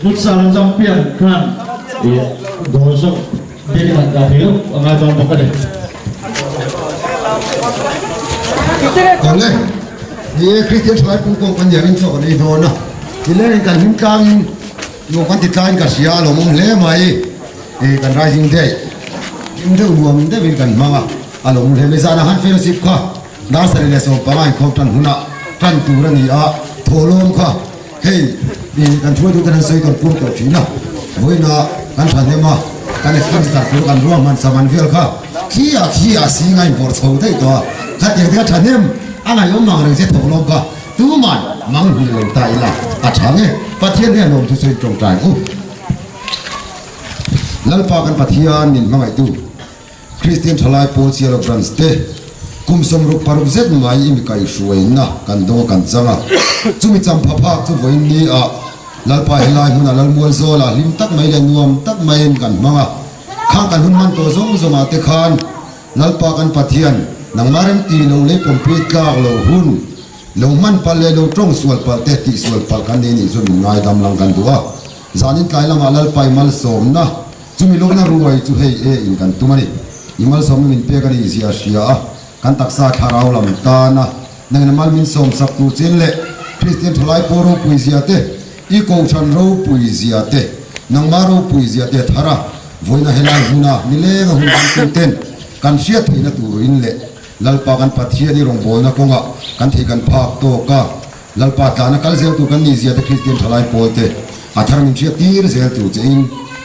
futsal an champion khan dawn zawk biakin an dah thei lo a ngai dawn bawk a ni. Awle, ni e Kristian thalai pung pawh kan niangin chaw kan ei dawn a, tilengin kan hlim tlangin nuam kan ti tlangin ka hria a lawmawm hle mai, kan Rising Day hlim deuh nuam deuhin kan hmang a, a lawmawm hle mai. Zanah khan fellowship kha dar sarih leh 15 inkhawm tan hunah tan tur a ni a, thawhlawm kha hei kan hruaitute an sawi kan puang tawh thin a, vawiinah kan thahnem a, kan expenditure tur kan ruahman saman vel kha khiah khiah sing a inpawrh chho daih tawh a, khatiang te kha thahnem a ngaihawm mang reng che thawhlawm kha tuman mang hmil lo ta ila a tha nge Pathian hian lawm chu sawi tawngtai u. Lalpa kan Pathian min hmangaihtu. Kristian thalai pawl Sialo Branch te kum 66 zet mai i mi kaihhruaina kan dawng a kan chang a, chumi champha phak chu vawiin ni ah Lalpa helai hmunah Lalmual zawlah hlim tak mai leh nuam tak maiin kan hmang a, khang kan hun hman tawh zawng zawngah te khan Lalpa kan Pathian nangmah remti lo lei pawmpui tlak lo hun lo hman palh leh lo tawng sual palh te tih sual palh kan nei nih chu min ngaidam lang kan duh a, zanin tlai lamah Lalpa i malsawmna Chumi lawkna ruai chu hei e in kan tum a ni. I malsawmna min pek a ni zia hria a, kan taksa thlarau lam tan a, nangin a mal min sawm sak tur chin leh Kristian thalai pawh ropui zia te, i kohhran ropui zia te, nangmah ropui zia te thar a, vawiina helai hmuna nileng a hun kan tum ten kan hriat theihna turin leh Lalpa kan Pathian i rawngbawlna kawngah kan thei kan phak tawk a, Lalpa tlana kal zel tur kan nih zia te Kristian thalai pawl te a thar min hriat tir zel tur che in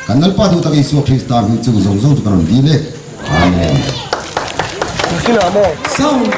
kan Lalpa duh tak Isua Krista hming chung zawng zawng chu kan rawn dil e. Amen. Sound.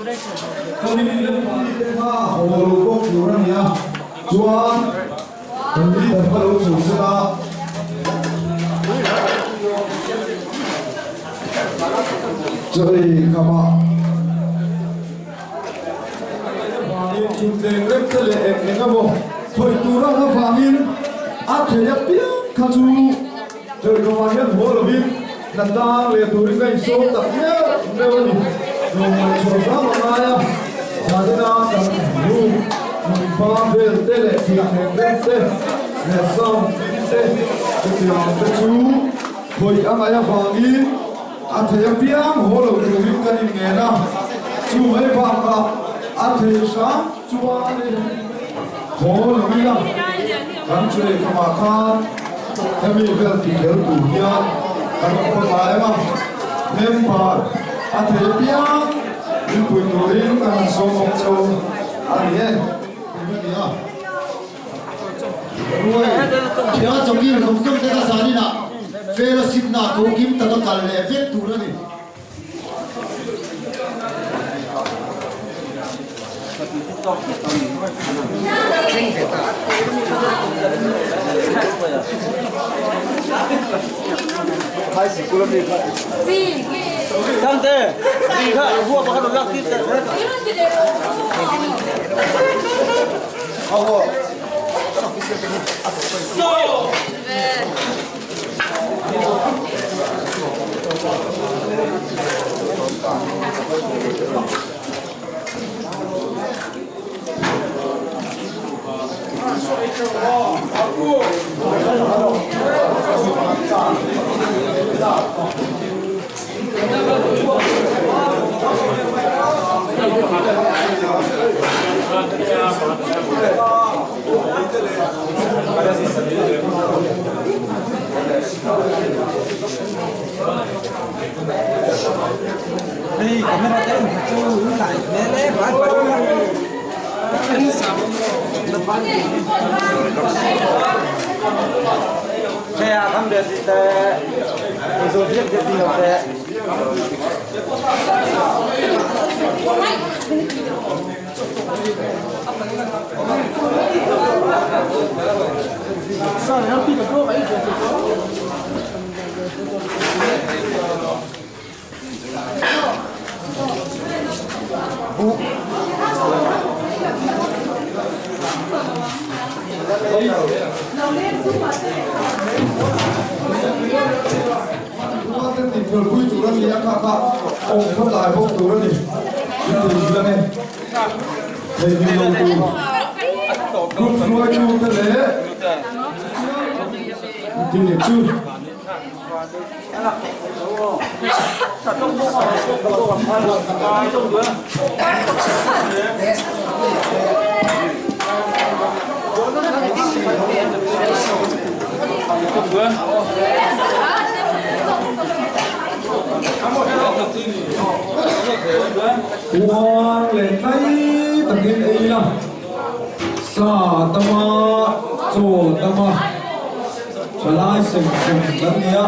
Khami te kha haw lo bawk tur a ni a, chuan kan leader kha lo chho se la. Chawi khamah vangin chhuntleng rem te leh eng eng emaw khawih tur ang avangin a thei apiang kha chu chawi khamah hian haw lovin hna tlang leh turin ka insawm tak meuh meuh a ni. Tlawmngaih chhuah zam a ngai a, zanina kan room hmunhma vel te leh chhuntleng rem te leh sound tin te chutiang te chu khawih a ngaih avangin A thei apiang haw lo turin kan inngen a, chu mai bakah a thei hram chuanin haw lo ila kan chei khamah khan hemi vel ti tel tur hian kan awm a tlai ang a, member a thei apiang min pui turin kan han sawm bawk cheu a ni e. Ruai, Thia chawkil zawng zawng te kha zaninah fellowship na ko kim taka kal leh vek tur a ni. Ruate tihfelpui tur a ni a, kha kha awm khaw tlai bawk tur a ni. In thei zir ange. Thei hlim lo tur. Group hruaitute leh tih chu. Uang leh tlai takin ei la, sa tama chaw tama thalai sem sem kan ni a,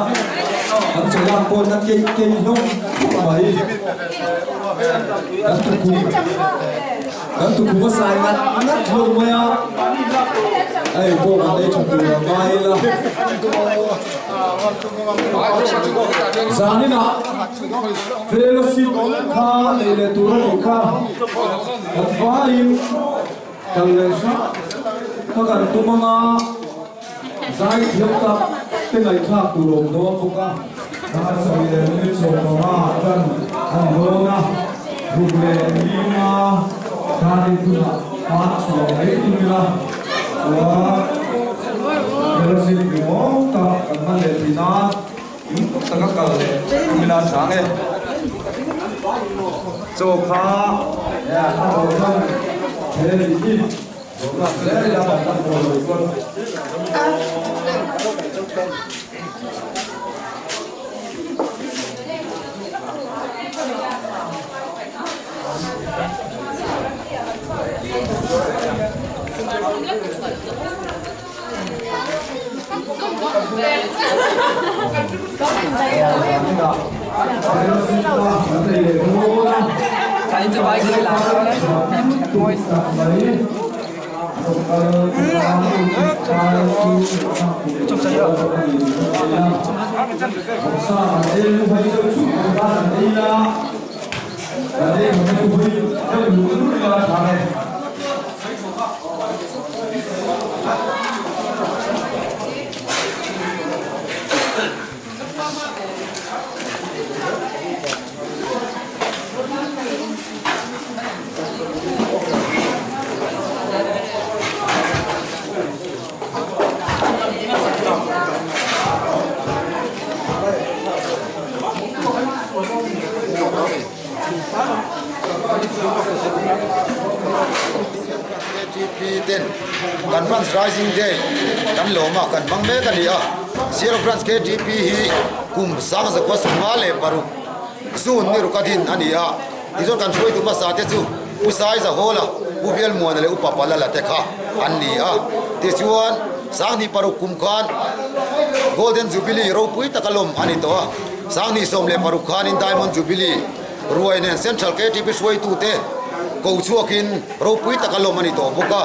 kan chaw lak pawh na keih keih hlawm khawp mai. Kan tukhum kan tukhum a sai ngat ngat hlawm mai a, hei pawh kan ei tha tur a ngai ila. Zaninah fellowship kha nei leh tur a nih kha, kan vaiin kal leh hrang kha kan tum anga zai thiam tak te ngaihthlak tur a awm dawn bawk a. Dar sawi leh minute 15 tan an dawn a, ruk leh linga dar in tunah tan chhuah mai tum ila chuan fellowship ringawm tak kan hman leh thin a, in taka kal leh tum ila chang e. Chaw kha a chaw khan he nih hi zawhna hle ila kan tan haw lo chuan. KTP ten kan Branch Rising Day kan lawm a, kan hmang mek a ni a. Sialhawk Branch KTP hi kum 1956 June ni ruk a din a ni a. Tichuan kan hruaitu hmasa te chu Pu Sai Zahola, Pu Velmuana leh Upa Palala te kha an ni a. Tichuan 2006 kum khan Golden Jubilee ropui taka lawm a ni tawh a. 2016 khanin Diamond Jubilee ruai nen Central KTP hruaitute ko chhuakin ropui taka lawm a ni tawh bawk a.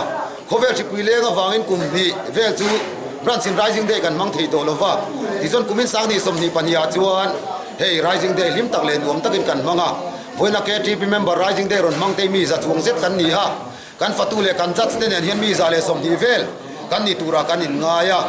Khawvel hripui leng avangin kum hnih vel chu Branch in Rising Day kan hmang thei tawh lova. Tichuan kumin 2022 ah chuan hei Rising Day hlim tak leh nuam takin kan hmang a. Vawiina KTP member Rising Day rawn hmang te mi za chuang zet kan ni a. Kan fatu leh kan judge te nen hian mi 120 vel kan ni turah kan inngai a.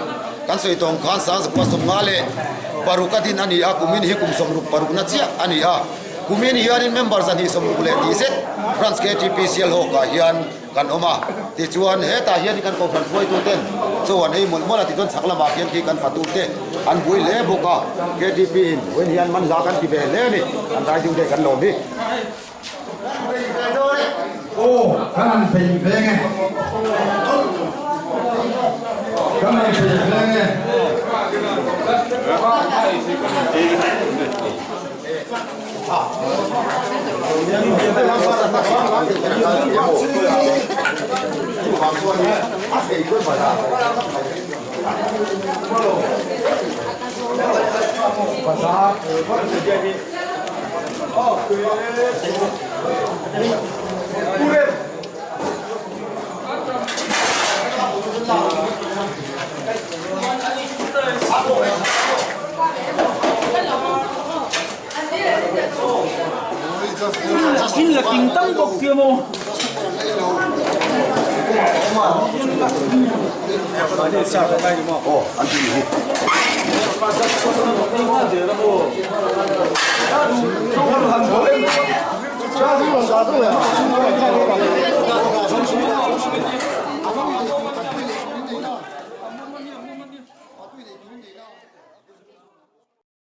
Kan sawi tawng khan 1956 a din a ni a, kumin hi kum 66 na chiah a ni a. Kumin hianin member 162 zet Branch KTP Sialhawkah hian kan awm a. Tichuan hetah hian kan kohhran hruaitu ten chaw an ei mawlh mawlh a, tichuan chhak lamah khian khi kan fatu te an buai hle bawk a. KTP in vawiin hian man hla kan ti ve hle a ni, kan Rising Day kan lawm hi. Aw, kan han bei veng e. Kan han bei veng e. In la ting tang bawk sia maw?